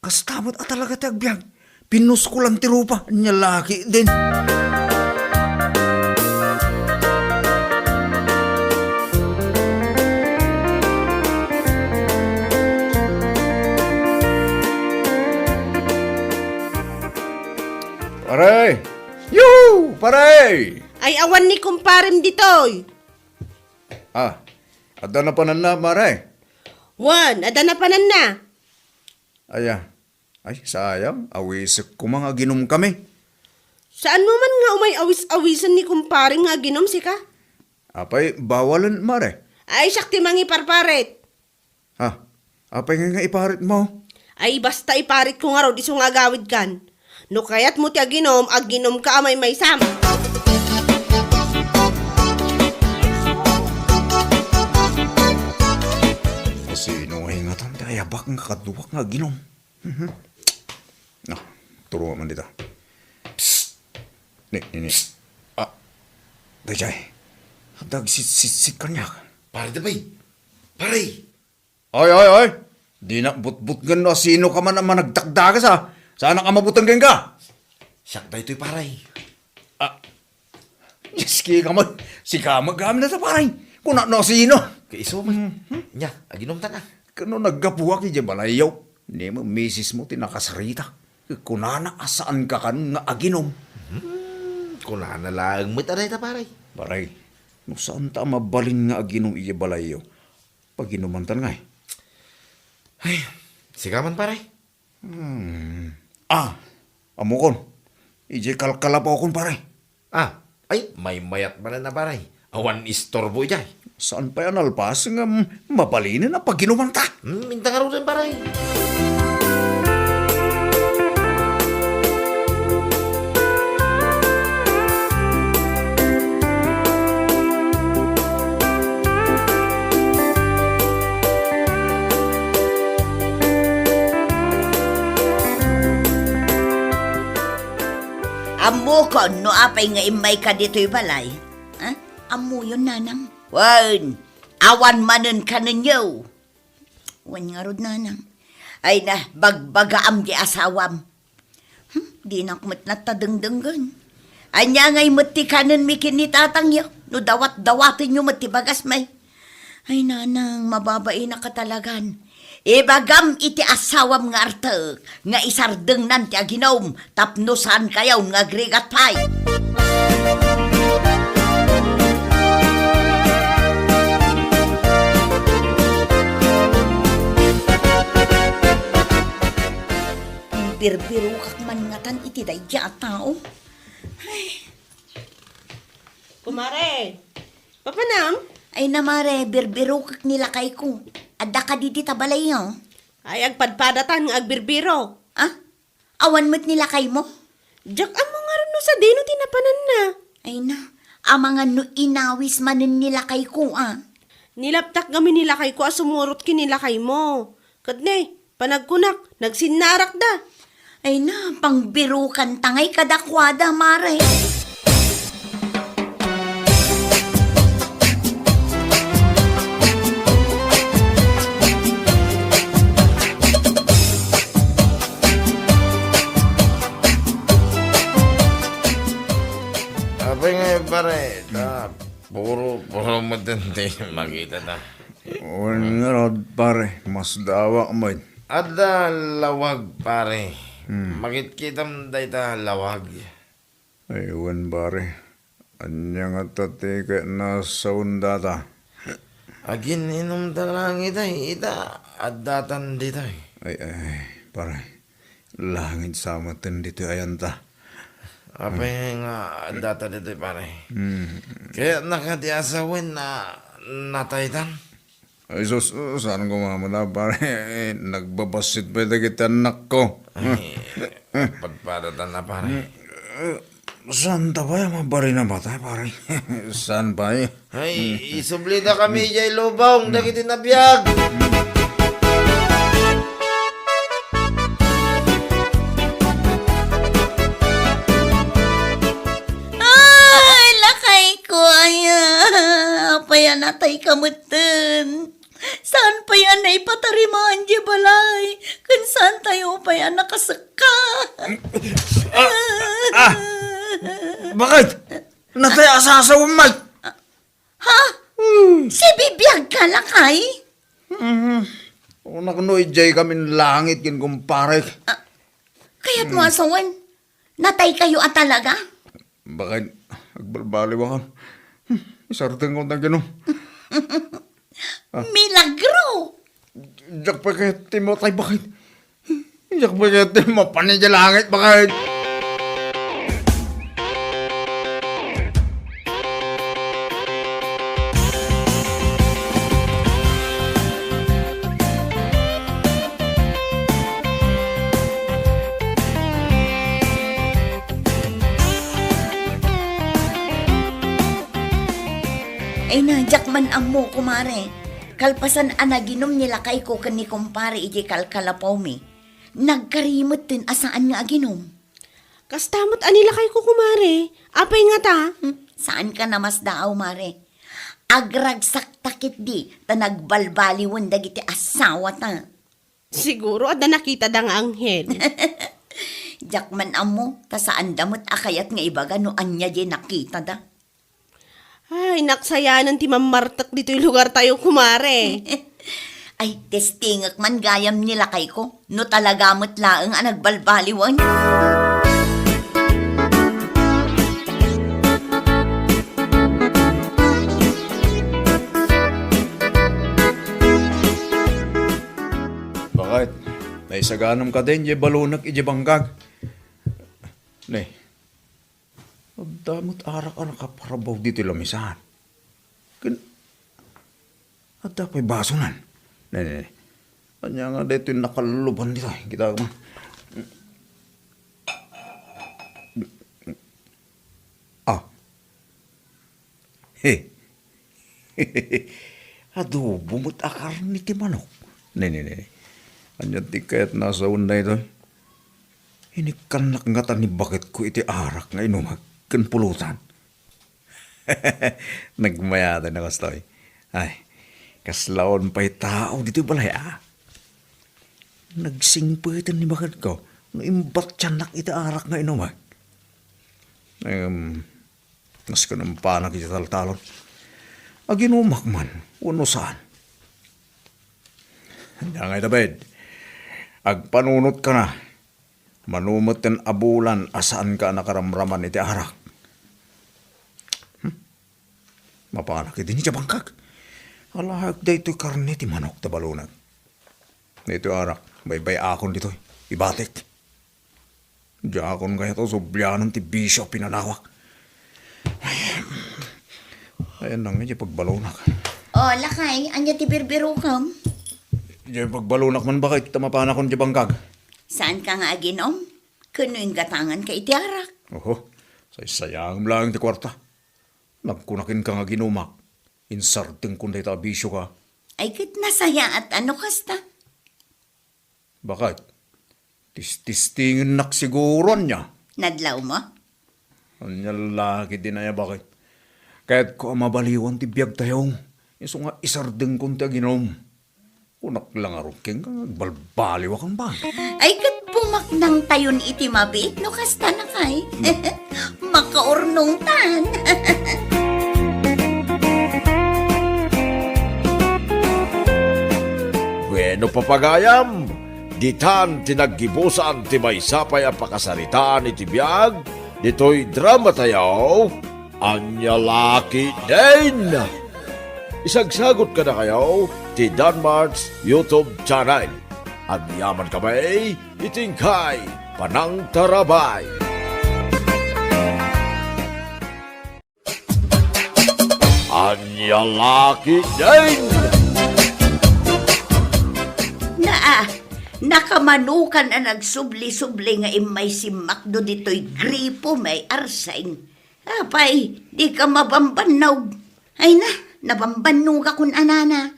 Kasta met a talaga ti agbiag. Pinuskulan ti rupa, nia la ketdin. Pare! Yoo! Pare! Ay, awan ni kumparem ditoy. Ah, adda napananna, pare? Wen, adda napananna. Aya. Ay, sayang. Awisek koma nga aginumkami. Saanmo man nga umay awis-awisen ni kumparem nga aginum, sika? Apay, bawalen, pare? Ay, siak ti mangiparparit. Ha? Apay ngay nga iparitmo? Ay, basta iparitko ngarud isu nga agawidkan. No kayatmo ti aginum, aginumka a maymaysam. Sino nga ingatan ti ayabak nga kaduak nga aginum? Mhm. Ah, turo man dita. Psst! Ni, ni, ni. Ah, dayjay. Dagsitsitsit kaniak. Pare, Dabay. Pare! Ay, ay, ay! Dinak butbutngen no sino ka man a managdakdagas, a. Saanak a mabuteng kenka? Siak daytoy, pare. Ah, Dios, kika man. Sika man gamin na sa, pare. Kuna no sino? Kaiso man. Mhm. Nia, aginumtan a. Kano naggapuak idiay balayyo. Ni mo, misis mo ti nakasarita. Kunana a saanka kano nga aginum. Hmm, kunana laeng met a dayta, pare. Pare, No saanta a mabalin nga aginum idiay balayyo, paginumantan ngay. Ay, sika man, pare. Hmm. Ah, ammokon. Idiay kalkalapawkon, pare. Ah, ay, maymayat manen a, pare. Awan istorbo idiay. Saan pay a nalpas ngem mabalinen a paginumanta? Hmm, inta ngaruden, pare. Ammokon no apay nga immayka ditoy balay. Ha? Ammoyon, nanang? Wen, awan manen kanenyo. Wen ngarud, nanang. Ay na, bagbagaam di asawam. Hmm, dinak met natadengdenggen. Ania ngay met ti kanenmi ken ni tatangyo? No dawat-dawatenyo met ti bagasmi. Ay, nanang, mababainak a talagan. Ibagam iti asawam nga artek nga isardengnan ti aginum tapno saankayon nga agrigat pay. Birbirokak man ngatan iti daydiay a tao. Ay. Kumare, papanam? Ay na, mare, birbirokak ni lakayko. Adda kadi dita balayyo? Ay, agpadpadatan nga agbirbirok. Ah? Awan met ni lakaymo? Diak ammo ngarud no sadino ti napananna. Ay na, amangan no inawis manen ni lakayko, ah. Nilaptak ngamin ni lakayko a sumurot ken ni lakaymo. Ket ne, panagkunak, nagsinnarakda. Ay na, pangbirokanta ngay kadakuada, mare. Apay nga, pare, ta puro, puro met ti makita ta. Wen ngarud, pare, masdaawak met. Adda lawag, pare. Hmm. Makitkitam dayta lawag. Ay, wen, pare. Ania ngata ti kayatna a sawen dayta? Agin-inumta langit ay, ita, addatan ditoy. Ay, ay, pare. Langit sa metten ditoy ayanta. Apay nga addata ditoy, pare? Hmm. Kayatna kadi a sawen a nataytan? Ay, sus, saan ko mamata, pare. Nagbabassit pay dagiti annakko. Ay, padpadatan a, pare. Eh, saanta pay a mabalin a matay, pare? Saan pay? Ay, isublida kami idiay lubong dagiti nabiag. Ay, lakayko, aya. Apay a natayka metten? Saan pay a naipatarimaan diay balay? Ken saantayo pay a nakasekka? Ah, ah, bakit? Natay a sasawem met. Ha? Hmm. Sibibiagka, lakay? Mhm. Unak no idiay kamin langit ken kumparek. Ah, kayatmo a sawen? Nataykayo a talaga? Bakit? Agbalbaliwakon. Hmm, isardengko ta ken no. Ah. Milagro! Diak pay kayat ti matay, bakit? Diak pay kayat ti mapan idiay langit, bakit? Ay na, diak man ammo, kumare. Kalpasan a naginum ni lakayko ken ni kumpare idiay kalkalapawmi, nagkari metten a saan nga aginum. Kasta met a ni lakayko, kumare. Apay ngata? Hmm, saanka a masdaaw, mare. Agragsakta ketdi ta nagbalbaliwen dagiti asawata. Siguro adda nakitada nga anghel. Diak man ammo, ta saanda met a kayat nga ibaga no ania diay nakitada. Ay, naksayanen ti mammartek ditoy lugartayo, kumare. Ay, testingek man gayam ni lakayko, no talaga met laeng a nagbalbaliwen. Ay, saganam kadin, diay balonak idiay bangkag. Ne, adda met arak a nakaparbaw ditoy lamisan. Ken, adda pay basonan. Ne, ne, ne. Ania nga daytoy nakalluban ditoy? Kita man. Ah. He. Adobo met a karne ti manok. Ne, ne, ne. Ania ti kayatna a sawen daytoy? Inikkannak ngata ni baketko iti arak nga inumek ken pulutan. Nagmayaten a kastoy. Ay, kaslaon pay tao ditoy balay, a? Nagsingpeten ni baketko no imbattiannak iti arak nga inumek. Em, Nasken impanak iti taltalon. Aginumak man, wenno saan. Ania ngay, David, agpanunotkana. Mano metten a bulan a saanka a nakaramraman iti arak. Hmm? Mapanak idi idiay bangkag. Alaek daytoy karne ti manok ta balonak. Daytoy arak, baybay-akon ditoy. Ibatik. Diakon kayat a sublianan ti bisio a pinanawak. Ay, ay, nang, diay pagbalonak. O, lakay, ania ti birbirokem? Diay pagbalonak man, baket, ta mapanakon diay bangkag. Saanka nga aginom? Ken no inggatanganka iti arak? Oho, saysayangem laeng ti kuarta. Nagkuna kenka nga aginumak. Insardengkon dayta a bisioka. Ay, ket nasayaat a no kasta. Baket, tististingennak siguro, ania? Nadlawmo? Ania la ketdin aya, baket? Kayatko a mabaliwan ti biagtayo. Isu nga isardengkon ti aginom. Kunak la ngarud kenka nga agbalbaliwak, baket. Ay, ket pumaknangtayon iti mabiit no kasta, lakay. Makaurnongtan. Bueno, papagayam, ditan ti naggibusan ti maysa pay a pakasaritaan iti biag ditoy dramatayo, Ania la ketdin? Isagsagut kadakayo ti Danmart's YouTube channel. Agyaman kami iti inkay panangtarabay. Ania la ketdin? Naa, nakamanokan a nagsubli-subli nga immay simmakdo ditoy gripo may arseng. Apay, dika mabambannog. Ay na, nabambannogakon a nana.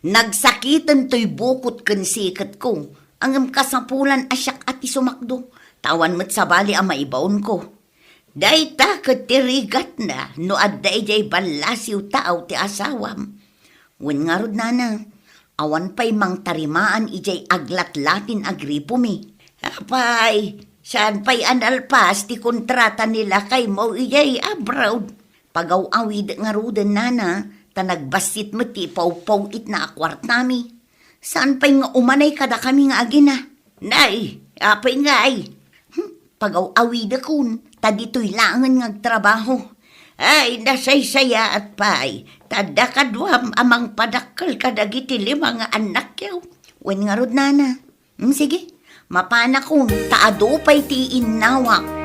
Nagsakiten toy bukot ken siketko. Ngem kasapulan a siak a ti sumakdo, ta awan met sabali a maibaonko. Dayta ket ti rigatna no adda idiay ballasiw taaw ti asawam. Wen ngarud, nana, awan pay mangtarimaan idiay aglatlatin a gripomi. Apay, saan pay a nalpas ti kontrata ni lakaymo idiay abroad? Pagaw-awidek ngaruden, nana, ta nagbassit met ti ipawpaw-itna a kuartami. Saan pay nga umanay kadakami nga agina? Nay, apay ngay? Hmm, pagaw-awidekon, ta ditoy laengen nga agtrabaho. Ay, nasaysayaat pay, ta adda kaduam a mangpadakkel kadagiti lima nga annakyo. Wen ngarud, nana? Hmm, sige, mapanakon, ta adu pay ti innawak.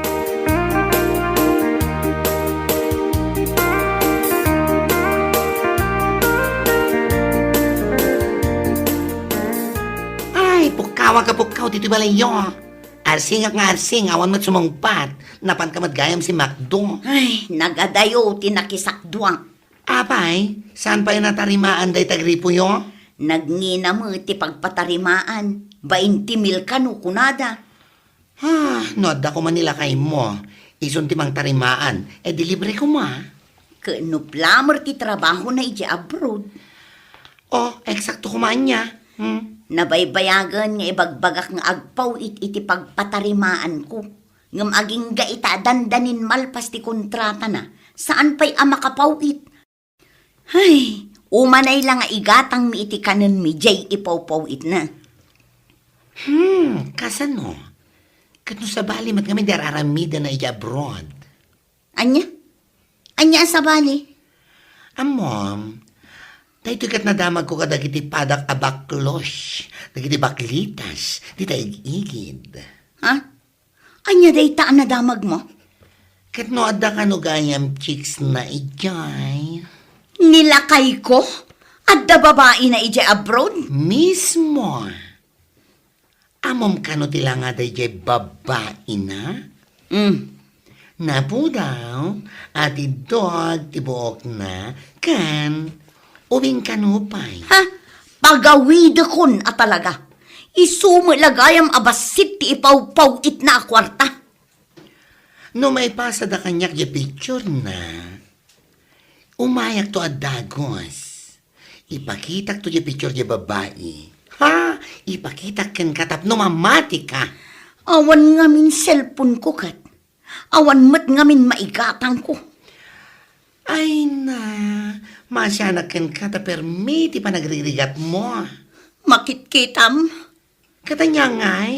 Ay, pukkawak a pukkaw ditoy balayyo. Arsingak nga arsing, awan met sumungpat. Napanka met gayam simmakdo. Ay, nagadayo ti nakisakduak. Apay, saan pay a natarimaan dayta gripoyo? Nagngina met ti pagpatarimaan. Bainti mil kano kunada. Ah, no adda koma ni lakaymo, isun ti mangtarimaan, e di libre koma. Ket no plamer ti trabahona idiay abroad? Oh, eksakto koma ania. Hmm? Nabaybayagen nga ibagbagak nga agpaw-it iti pagpatarimaanko. Ngem agingga ita a dandanin malpas ti kontratana, saan pay a makapaw-it. Hay, umanay la nga igatangmi iti kanenmi diay ipawpaw-itna. Hmm, kasano? Ket no sabali met ngamin ti ar-aramidenna idiay abroad? Ania? Ania a sabali? Ammom, Daytoy ket nadamagko kadagiti padak a baklos, dagiti baklitas, dita ig-igid. Ha? Ania dayta a nadamagmo? Ket no adda kano gayam chicks na idiay? Ni lakayko? Adda babaina idiay abroad? Mismo. Ammom kano ti langada idiay babaina? Mm. Napudaw a tiddog ti buokna ken ubing kano pay. Ha? Pagawidekon a talaga. Isu met la gayam a bassit ti ipawpaw-itna a kuarta. No maipasada kaniak diay picturena, umayakto a dagus. Ipakitakto diay picture diay babai. Ha? Ipakitak kenka tapno mamatika. Awan ngamin cellphone-ko ket. Awan met ngamin maigatangko. Ay na, masianak kenka ta permi ti panagririgatmo. Makitkitam? Ket ania ngay,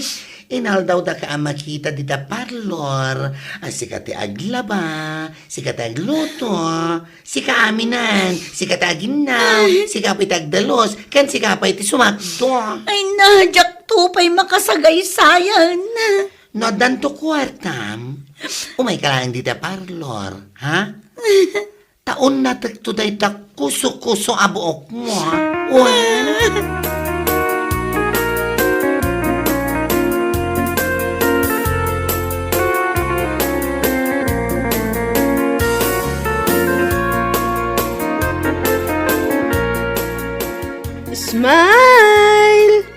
inaldawdaka a makita dita parlor, a sika ti aglaba, sika ti agluto, sika aminen, sika ti aginnaw, sika pay ti agdalus, ken sika pay ti sumakdo. Ay na, diakto pay makasagaysayan. No addanto kuartam, umayka laeng dita parlor, ha? Ta unnatekto dayta kuso-kuso a buokmo, ha? Wen? Smile!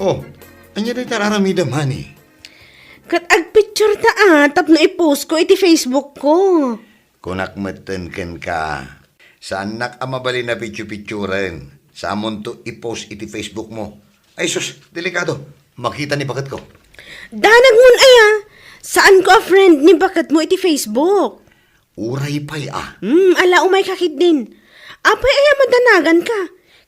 Oh, ania dayta ar-aramidem, honey? Ket agpicture ta, ah, tapno i-post ko iti Facebook ko. Kunak metten kenka, saannak a mabalin a picture-picturen. Saanmonto i-post iti Facebook mo. Ay sus, delikado. Makita ni baketko. Danagmon aya, saanko a friend ni baketmo iti Facebook. Uray pay a. Hmm, ala, umayka ketdin. Apay aya madanaganka?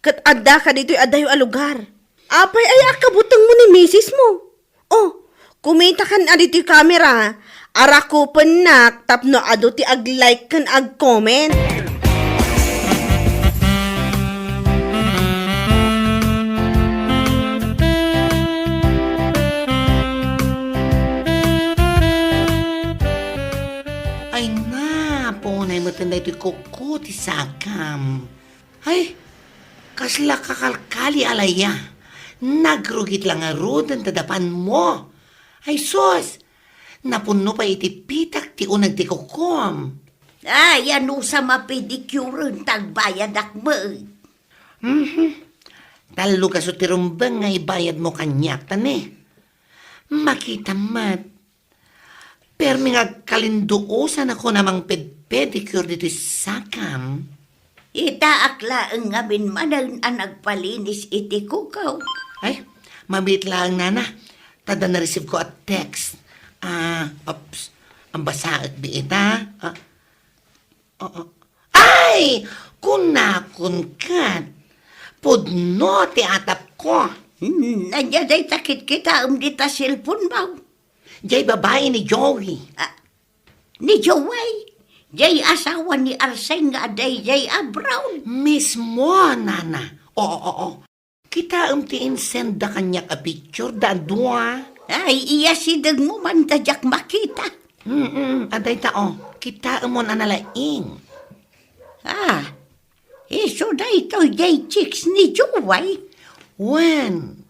Ket addaka ditoy adayo a lugar. Apay aya a kabutengmo ni misismo? Oh, kumitakan a ditoy kamera. Arakupennak tapno adu ti ag-like ken ag-comment. Ay na, punay metten daytoy kuko ti sakam. Ay, kasla kakalkali a laya. Nagrugit la ngaruden ta dapanmo. Ay sus, napunno pay iti pitak ti uneg ti kukom. Ay, anusam a pedicure-en ta agbayadak met. Mhm. Tallo gasu ti rumbeng nga ibayadmo kaniak, ta ne. Makitam met. Permi nga agkalinduosanakon a mangpedpedicure ditoy sakam. Itaak laeng ngamin manen a nagpalinis iti kukaw. Ay, mabiit laeng, nana. Ta adda na-receive ko a text. Ah, oops. Ang basaek di ita. Ah, Oo. Ay! Kunakon ket, pudno ti atapko. Hmm, ania dayta kitkitaem dita cellphone-mo? Jay babai ni Joey. Ah, ni Joey? Jay asawa ni Arseng nga adda idiay abroad? Mismo, nana. Oo, oo. Kitaem ti insend da kaniak a picture da dua. Ay, iyasidegmo man ta diak makita. Mm, adayta, o. Kitaemon a nalaing. Ah, isu daytoy jay chicks ni Joey? Wen,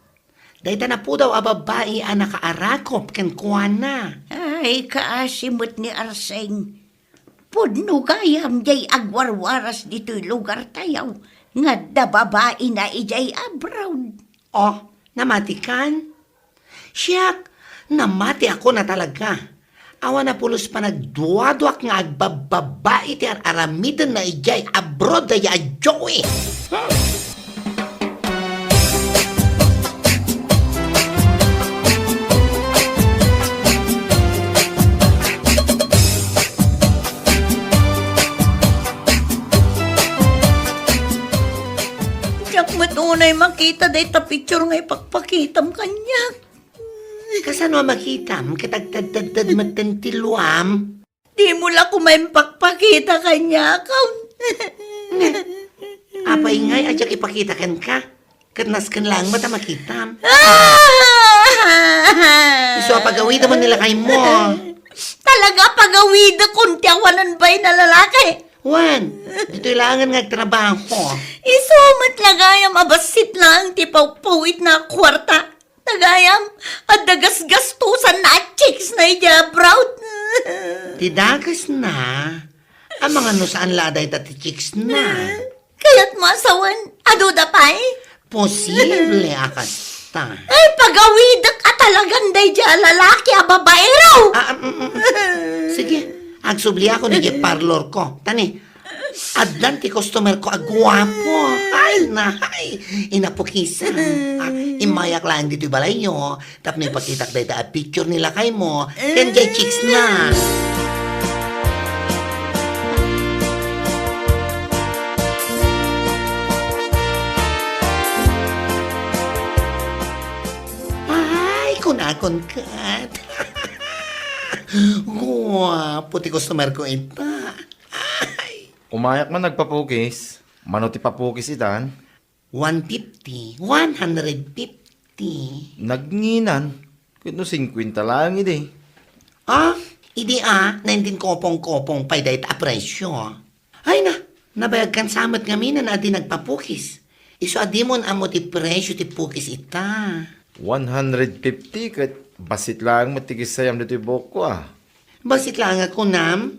dayta napudaw a babai a nakaarakop kenkuana. Ay, kaasi met ni Arseng. Pudno gayam jay agwarwaras ditoy lugartayo nga adda babaina idiay abroad. O, namatikan? Siak, namatiakon a talaga. Awan a pulos panagduaduak nga agbabbabai ti ar-aramidenna idiay abroad dayta a Joey. Hmm. Diak met unay makita dayta picture nga ipakpakitam kaniak. Kasano a makitam ket agtedtedted metten ti luam? Dimo la koma impakpakita kaniak. Apay ngay a diak ipakita kenka? Ket nasken laeng met a makitam. Isu a pagawidem ni lakaymo. Talaga, pagawidekon ti awanen bain a lalaki. Wen, ditoy laengen nga agtrabaho. Isu met la gayam a bassit laeng ti pawpawitna a kuarta. Gayam, adda gasgastosanna a chicks na idiay abroad. Ti dakesna, amangan no saan la dayta ti chicks na. Kayatmo a sawen, adu da pay? Posible a kasta. Ay, pagawidek a talagan daydiay a lalaki a babaero. Ah, mm, mm, mm. Sige, agsubliakon idiay parlor ko. Tani, addan ti customer ko a guapo. Ay, nahay, inapukisan. Ah, immayak laeng ditoy balayyo. Tapno ipakitak dayta a picture ni lakaymo ken jay chicks na. Ay, kunakon ket. Guapo ti customer ko ita. Ay. Umayak man nagpapukis. Mano ti papukis itan? One fifty, one hundred fifty. Nagnginan, ket no singkwenta laeng idi. Ah, idi a, nineteen kopong-kopong pay dayta a presyo. Ay na, nabayagkan sa met ngamin a di nagpapukis. Isu a dimon ammo ti presyo ti pukis ita. One hundred fifty ket bassit laeng met ti gissayam ditoy buokko a. Bassit laeng a kunam?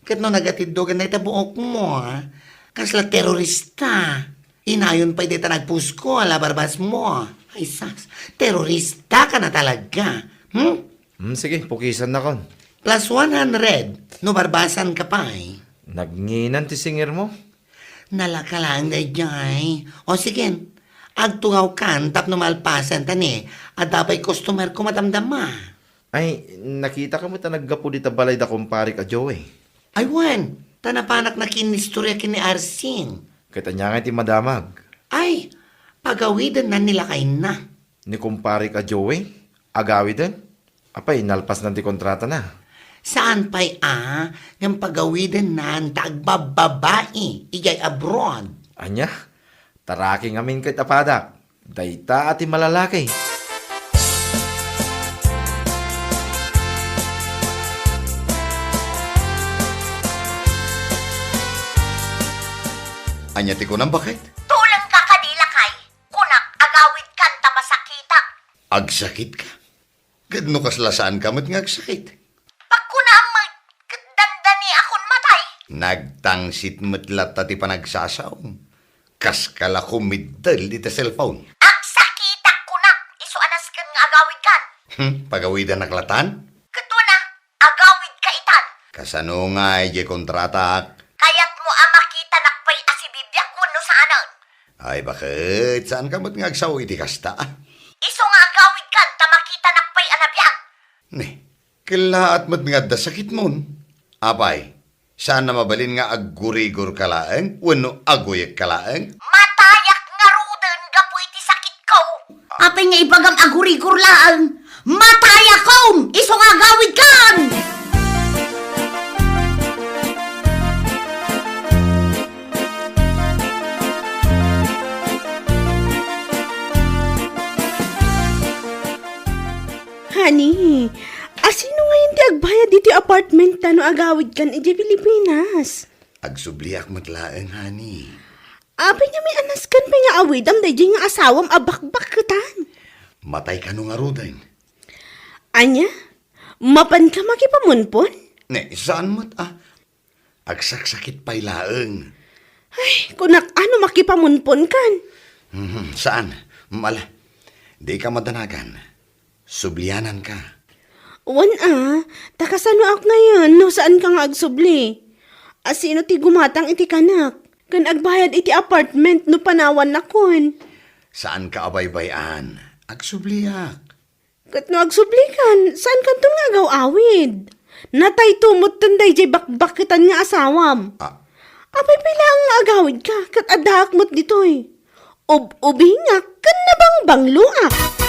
Ket no nagatiddogan dayta buokmo, a? Kasla terorista. Inayon pay dayta nagpusko a labarbasmo. Ay, sas, terorista ka na talaga. Hmm? Hmm, sige, pukisannakon. Plus one hundred, no barbasanka pay. Nagnginan ti singirmo? Nalaka laeng daydiay. O sige, agtungawkan tapno malpasen ta ni, adda pay customer ko madamdama. Ay, nakitaka met a naggapu dita balay da kumparek a Joey. Ay wen, ta napanak nakinistorya ken ni Arsing. Ket ania ngay ti madamag? Ay, pagawidenna ni lakayna. Ni kumparek a Joey? Agawiden? Apay, nalpasnan ti kontratana? Saan pay a, ngem pagawidennan ta agbabbabai idiay abroad. Ania? Taraki ngamin ket a padak. Dayta a ti malalaki. Ania ti kunam, baket? Tulengka kadi, lakay. Kunak, agawidkan ta masakitak. Agsakitka? Ket no kasla saanka met nga agsakit? Pagkunaam met, ket dandaniakon matay. Nagtangsit met latta ti panagsasaom. Kaska la kumiddel iti cellphone. Agsakitak kunak, isu a nasken nga agawidkan. Hmm, pagawidanak latan? Ket wen a, agawidka itan. Kasano ngay diay kontratak? Kayatmo a makitanak pay a sibibiak wenno saanen? Ay, baket, saanka met nga agsao iti kasta? Isu nga agawidkan ta makitanak pay a nabiag. Ne, kellaat met nga adda sakitmon. Apay, saan a mabalin nga aggurigorka laeng wenno aguyekka laeng? Matayak ngaruden gapu iti sakitko. Apay nga ibagam a gurigor laeng? Matayakon! Isu nga agawidkan! Honey, asino ngayon ti agbayad iti apartment ta no agawidkan idiay Pilipinas? Agsubliak met laeng, honey. Apay nga may anaskan pay nga awidam daydiay nga asawam a bakbakketan? Matay kano ngaruden? Ania? Mapanka makipamunpon? Ne, saan met a. Agsaksakit pay laeng. Ay, kunak, ano makipamunpon kan? Mhm, saan? Mala. Di ka madanagan. Subliananka. Wen a, ta kasanoak ngayon no saanka nga agsubli? Asino ti gumatang iti kanak? Ken agbayad iti apartment no panawannakon? Saanka a baybay-an. Agsubliak. Ket no agsublikan, saankanton nga agaw-awid? Natayto metten daydiay bakbakketan nga asawam. Ah. Apay pay laeng nga agawidka, ket addaak met ditoy. Ub-ubingak ken nabangbangloak.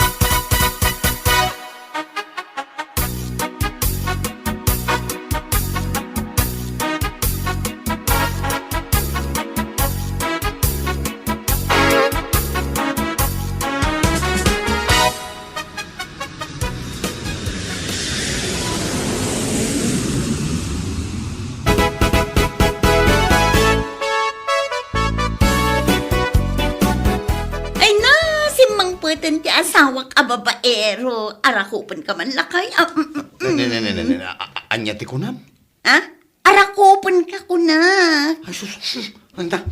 Ken ti asawak a babaero, arakupenka man lakay. Ah, mm, mm, Ne, ne, ne, ne, ne, mm. ne. A-, a-, ania ti kunam? Ha? Arakupenka, kuna. Ay, sus, sus, anda?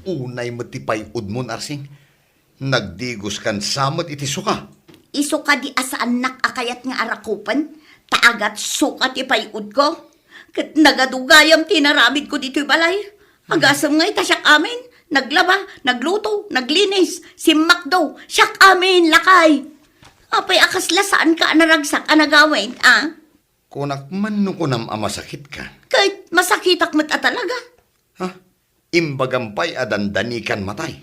Unay met ti pay-udmon, Arsing. Nagdigos kan sa met iti suka. Isu kadi a saannak a kayat nga arakupen, ta agatsuka ti pay-udko. Ket nagadu gayam ti inaramidko ditoy balay. Hmm. Agasem nga ita siak amin, naglaba, nagluto, naglinis, simmakdo, siak amin, lakay. Apay a kasla saanka a naragsak a nagawid, a? Kunak man no kunam a masakitka. Ket masakitak met a talaga. Ha? Imbagam pay a dandanikan matay.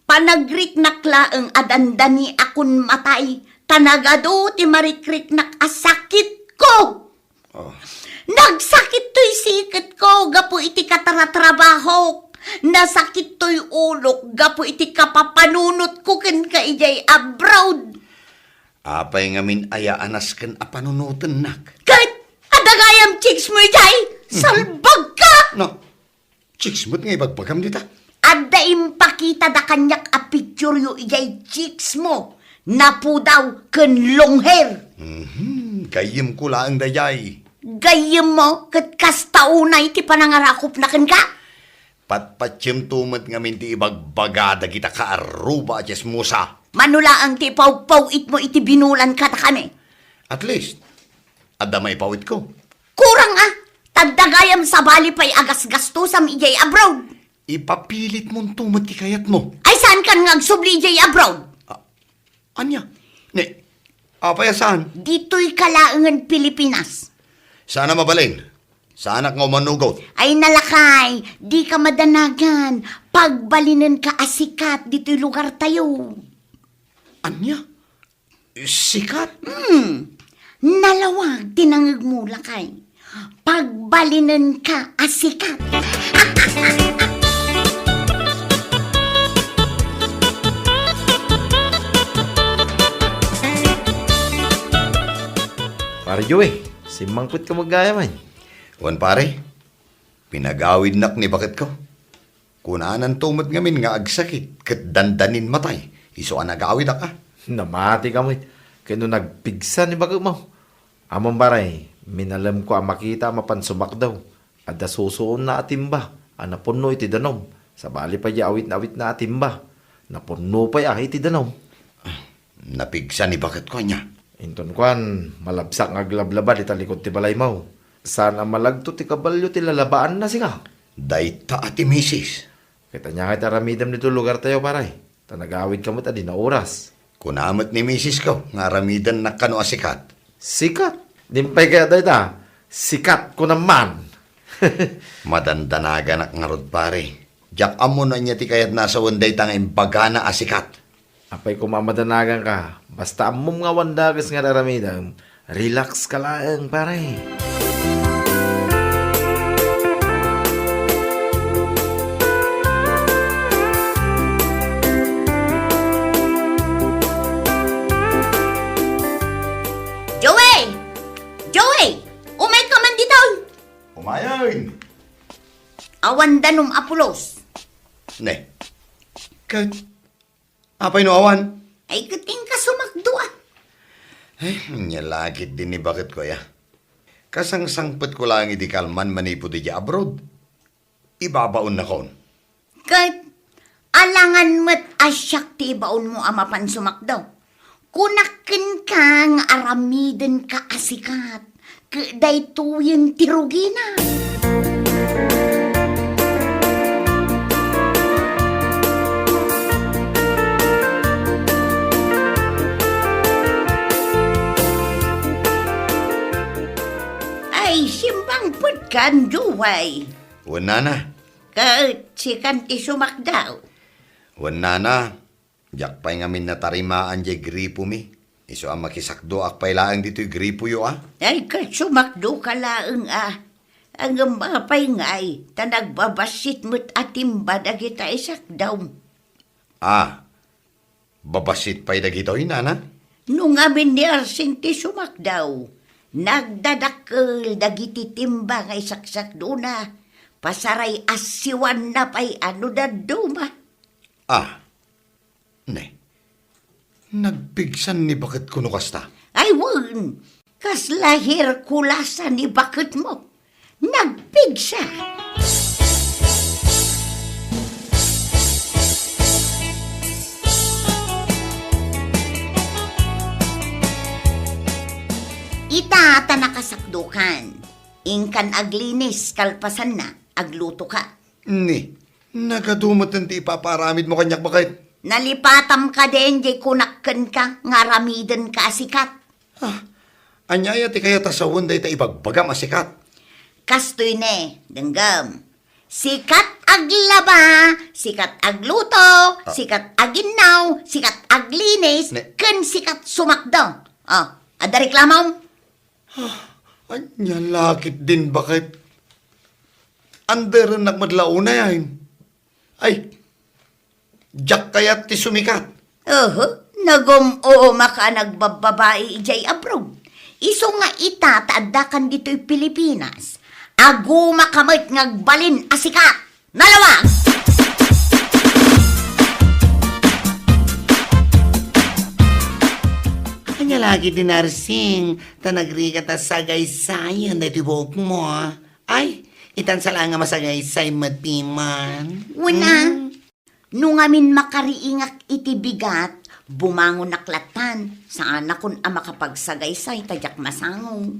Panagriknak laeng a dandaniakon matay, ta nagadu ti marikriknak a sakitko. Oh. Nagsakit toy siketko gapu iti kataratrabahok. Nasakit toy ulok gapu iti kapapanunotko kenka idiay abroad. Apay ngamin aya a nasken a panunotennak? Ket adda gayam chicks mo idiay? Hmm. Salbagka! No. Chicks met nga ibagbagam dita? Adda impakitada kaniak a pictureyo idiay chicks mo. Napudaw ken long hair. Mhm, gayyemko laeng dayay. Gayyemmo ket kasta unay ti panangarakupna kenka? Patpatiemto met ngamin ti ibagbaga dagita kaarruba a chismosa. Mano laeng ti ipawpaw-itmo iti binulan kadakami? At least, adda maipawitko. Kurang a, ta adda gayam sabali pay a gasgastosam idiay abroad. Ipapilitmonto met ti kayatmo. Ay, saankan nga agsubli idiay abroad? Ah, ania? Ne, apay a saan? Ditoyka laengen Pilipinas. Saan a mabalin? Saanak nga umanugot? Ay, nalakay, dika madanagan. Pagbalinenka a sikat ditoy lugartayo. Ania? Sikat? Hmm. Nalawag ti nangegmo, lakay. Pagbalinenka a sikat. Pare Joey, simmangpetka met gayam, ay. Wen, pare, pinagawidnak ni baketko. Kunananto met ngamin nga agsakit ket dandanin matay, isu a nagawidak a. Namatika met, ket no nagpigsa ni baketmo. Ammom, pare, minalemko a makita a mapan sumakdaw. Adda susuonna a timba a napunno iti danum. Sabali pay di awitna-awitna a timba. Napunno pay a iti danum. Ah, napigsa ni baketko ania? Inton kuan, malabsak nga aglablabad ita likud ti balaymo. Saan a malagto ti kabalio ti lalabaanna, sika? Dayta a ti misis. Ket ania ngay ti aramidem ditoy lugartayo, pare? Ta nagawidka met a di nauras. Kuna met ni misisko nga aramidennak kano a sikat. Sikat? Dimpay kayat dayta? Sikat, kunam man. Madandanaganak ngarud, pare. Diak ammo no ania ti kayatna a sawen dayta nga imbagana a sikat. Apay koma a madanaganka, basta ammom nga awan dakes nga ar-aramidem, relax ka laeng, pare. Joey! Joey! Umayka man ditoy! Umayen! Awan danum a pulos. Ne. Ket apay no awan? Ay, ket inka sumakdo, a. Ay, ania la ketdin ni baketko aya. Kasangsangpetko laeng idi kalman manipud idiay abroad. Ibabaonnakon. Ket alangan met a siak ti ibaonmo a mapan sumakdo. Kunak kenka nga aramidenka a sikat, ket daytoyen ti rugina. Ay, simmangpetkan, Joey. Wen, nana. Ket sikan ti sumakdaw. Wen, nana. Diak pay ngamin natarimaan diay gripomi. Isu a makisakdoak pay laeng ditoy gripoyo, a. Ay, ket sumakdoka laeng, a. Ngem apay ngay, ta nagbabassit met a timba dagita isakdawm. A, babassit pay dagitoy, nana? No ngamin ni Arsing ti sumakdaw, nagdadakkel dagiti timba nga isaksakdona, pasaray assiwanna pay a no dadduma. A, ne. Nagpigsan ni baketko no kasta. Ay, wen! Kasla Herkulasa ni baketmo. Nagpigsa. Ita ta nakasakdokan. Inkan aglinis, kalpasanna, aglutoka. Ni, nagadu met ti ipapaaramidmo kaniak, baket. Nalipatam kadin diay kunak kenka nga aramidenka a sikat. Ah, ania aya ti kayat a sawen dayta ibagbagam a sikat? Kastoy ne, denggem. Sikat aglaba, sikat agluto, Ah. sikat aginnaw, sikat aglinis, Ne- ken sikat sumakdo. Oh, adda reklamom? Ah, ania la ketdin, baket? Anderennak met la unay, ay. Ay, diak kayat ti sumikat. Oho, nagum-umaka a nagbabbabai idiay abroad. Isu nga ita ta addakan ditoy Pilipinas, agumaka met nga agbalin a sikat. Nalawag! Ania la ketdi, Narsing, ta nagrigat a sagaysayen daytoy buokmo, a? Ay, itan sa la nga masagaysay met piman. Wen a, Hmm? no ngamin makariingak iti bigat, bumangonak lattan, saanakon a makapagsagaysay ta diak masango.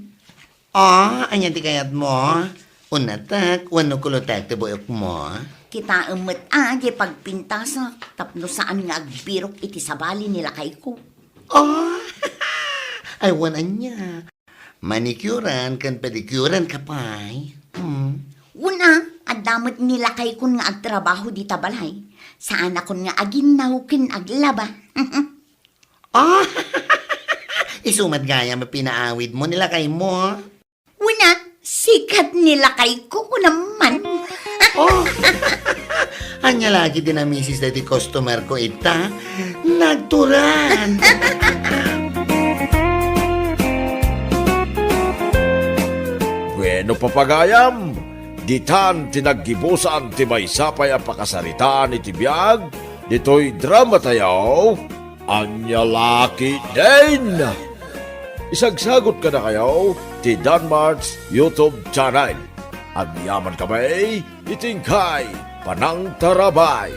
Ah, ania ti kayatmo? Unatek wenno kulotek ti buokmo? Kitaem met a, diay pagpintasak, tapno saan nga agbirok iti sabali ni lakayko. Ah, ay, wen ania? Manicurean ken pedicurean ka pay. Hmm. Wen a, adda met ni lakaykon nga agtrabaho dita balay. Saanakon nga aginnaw ken aglaba. Ah, isu met gayam a pinaawidmo ni lakaymo. Wen a, sikat ni lakayko, kunam man. Oh. Ania la ketdi a misis daytoy customer ko ita? Nagturan. Bueno, papagayam, ditan ti naggibusan ti maysa pay a pakasaritaan iti biag ditoy dramatayo. Ania la ketdin? Isagsagot kadakayo ti Danmart's YouTube channel. Agyaman kami iti inkay panangtarabay.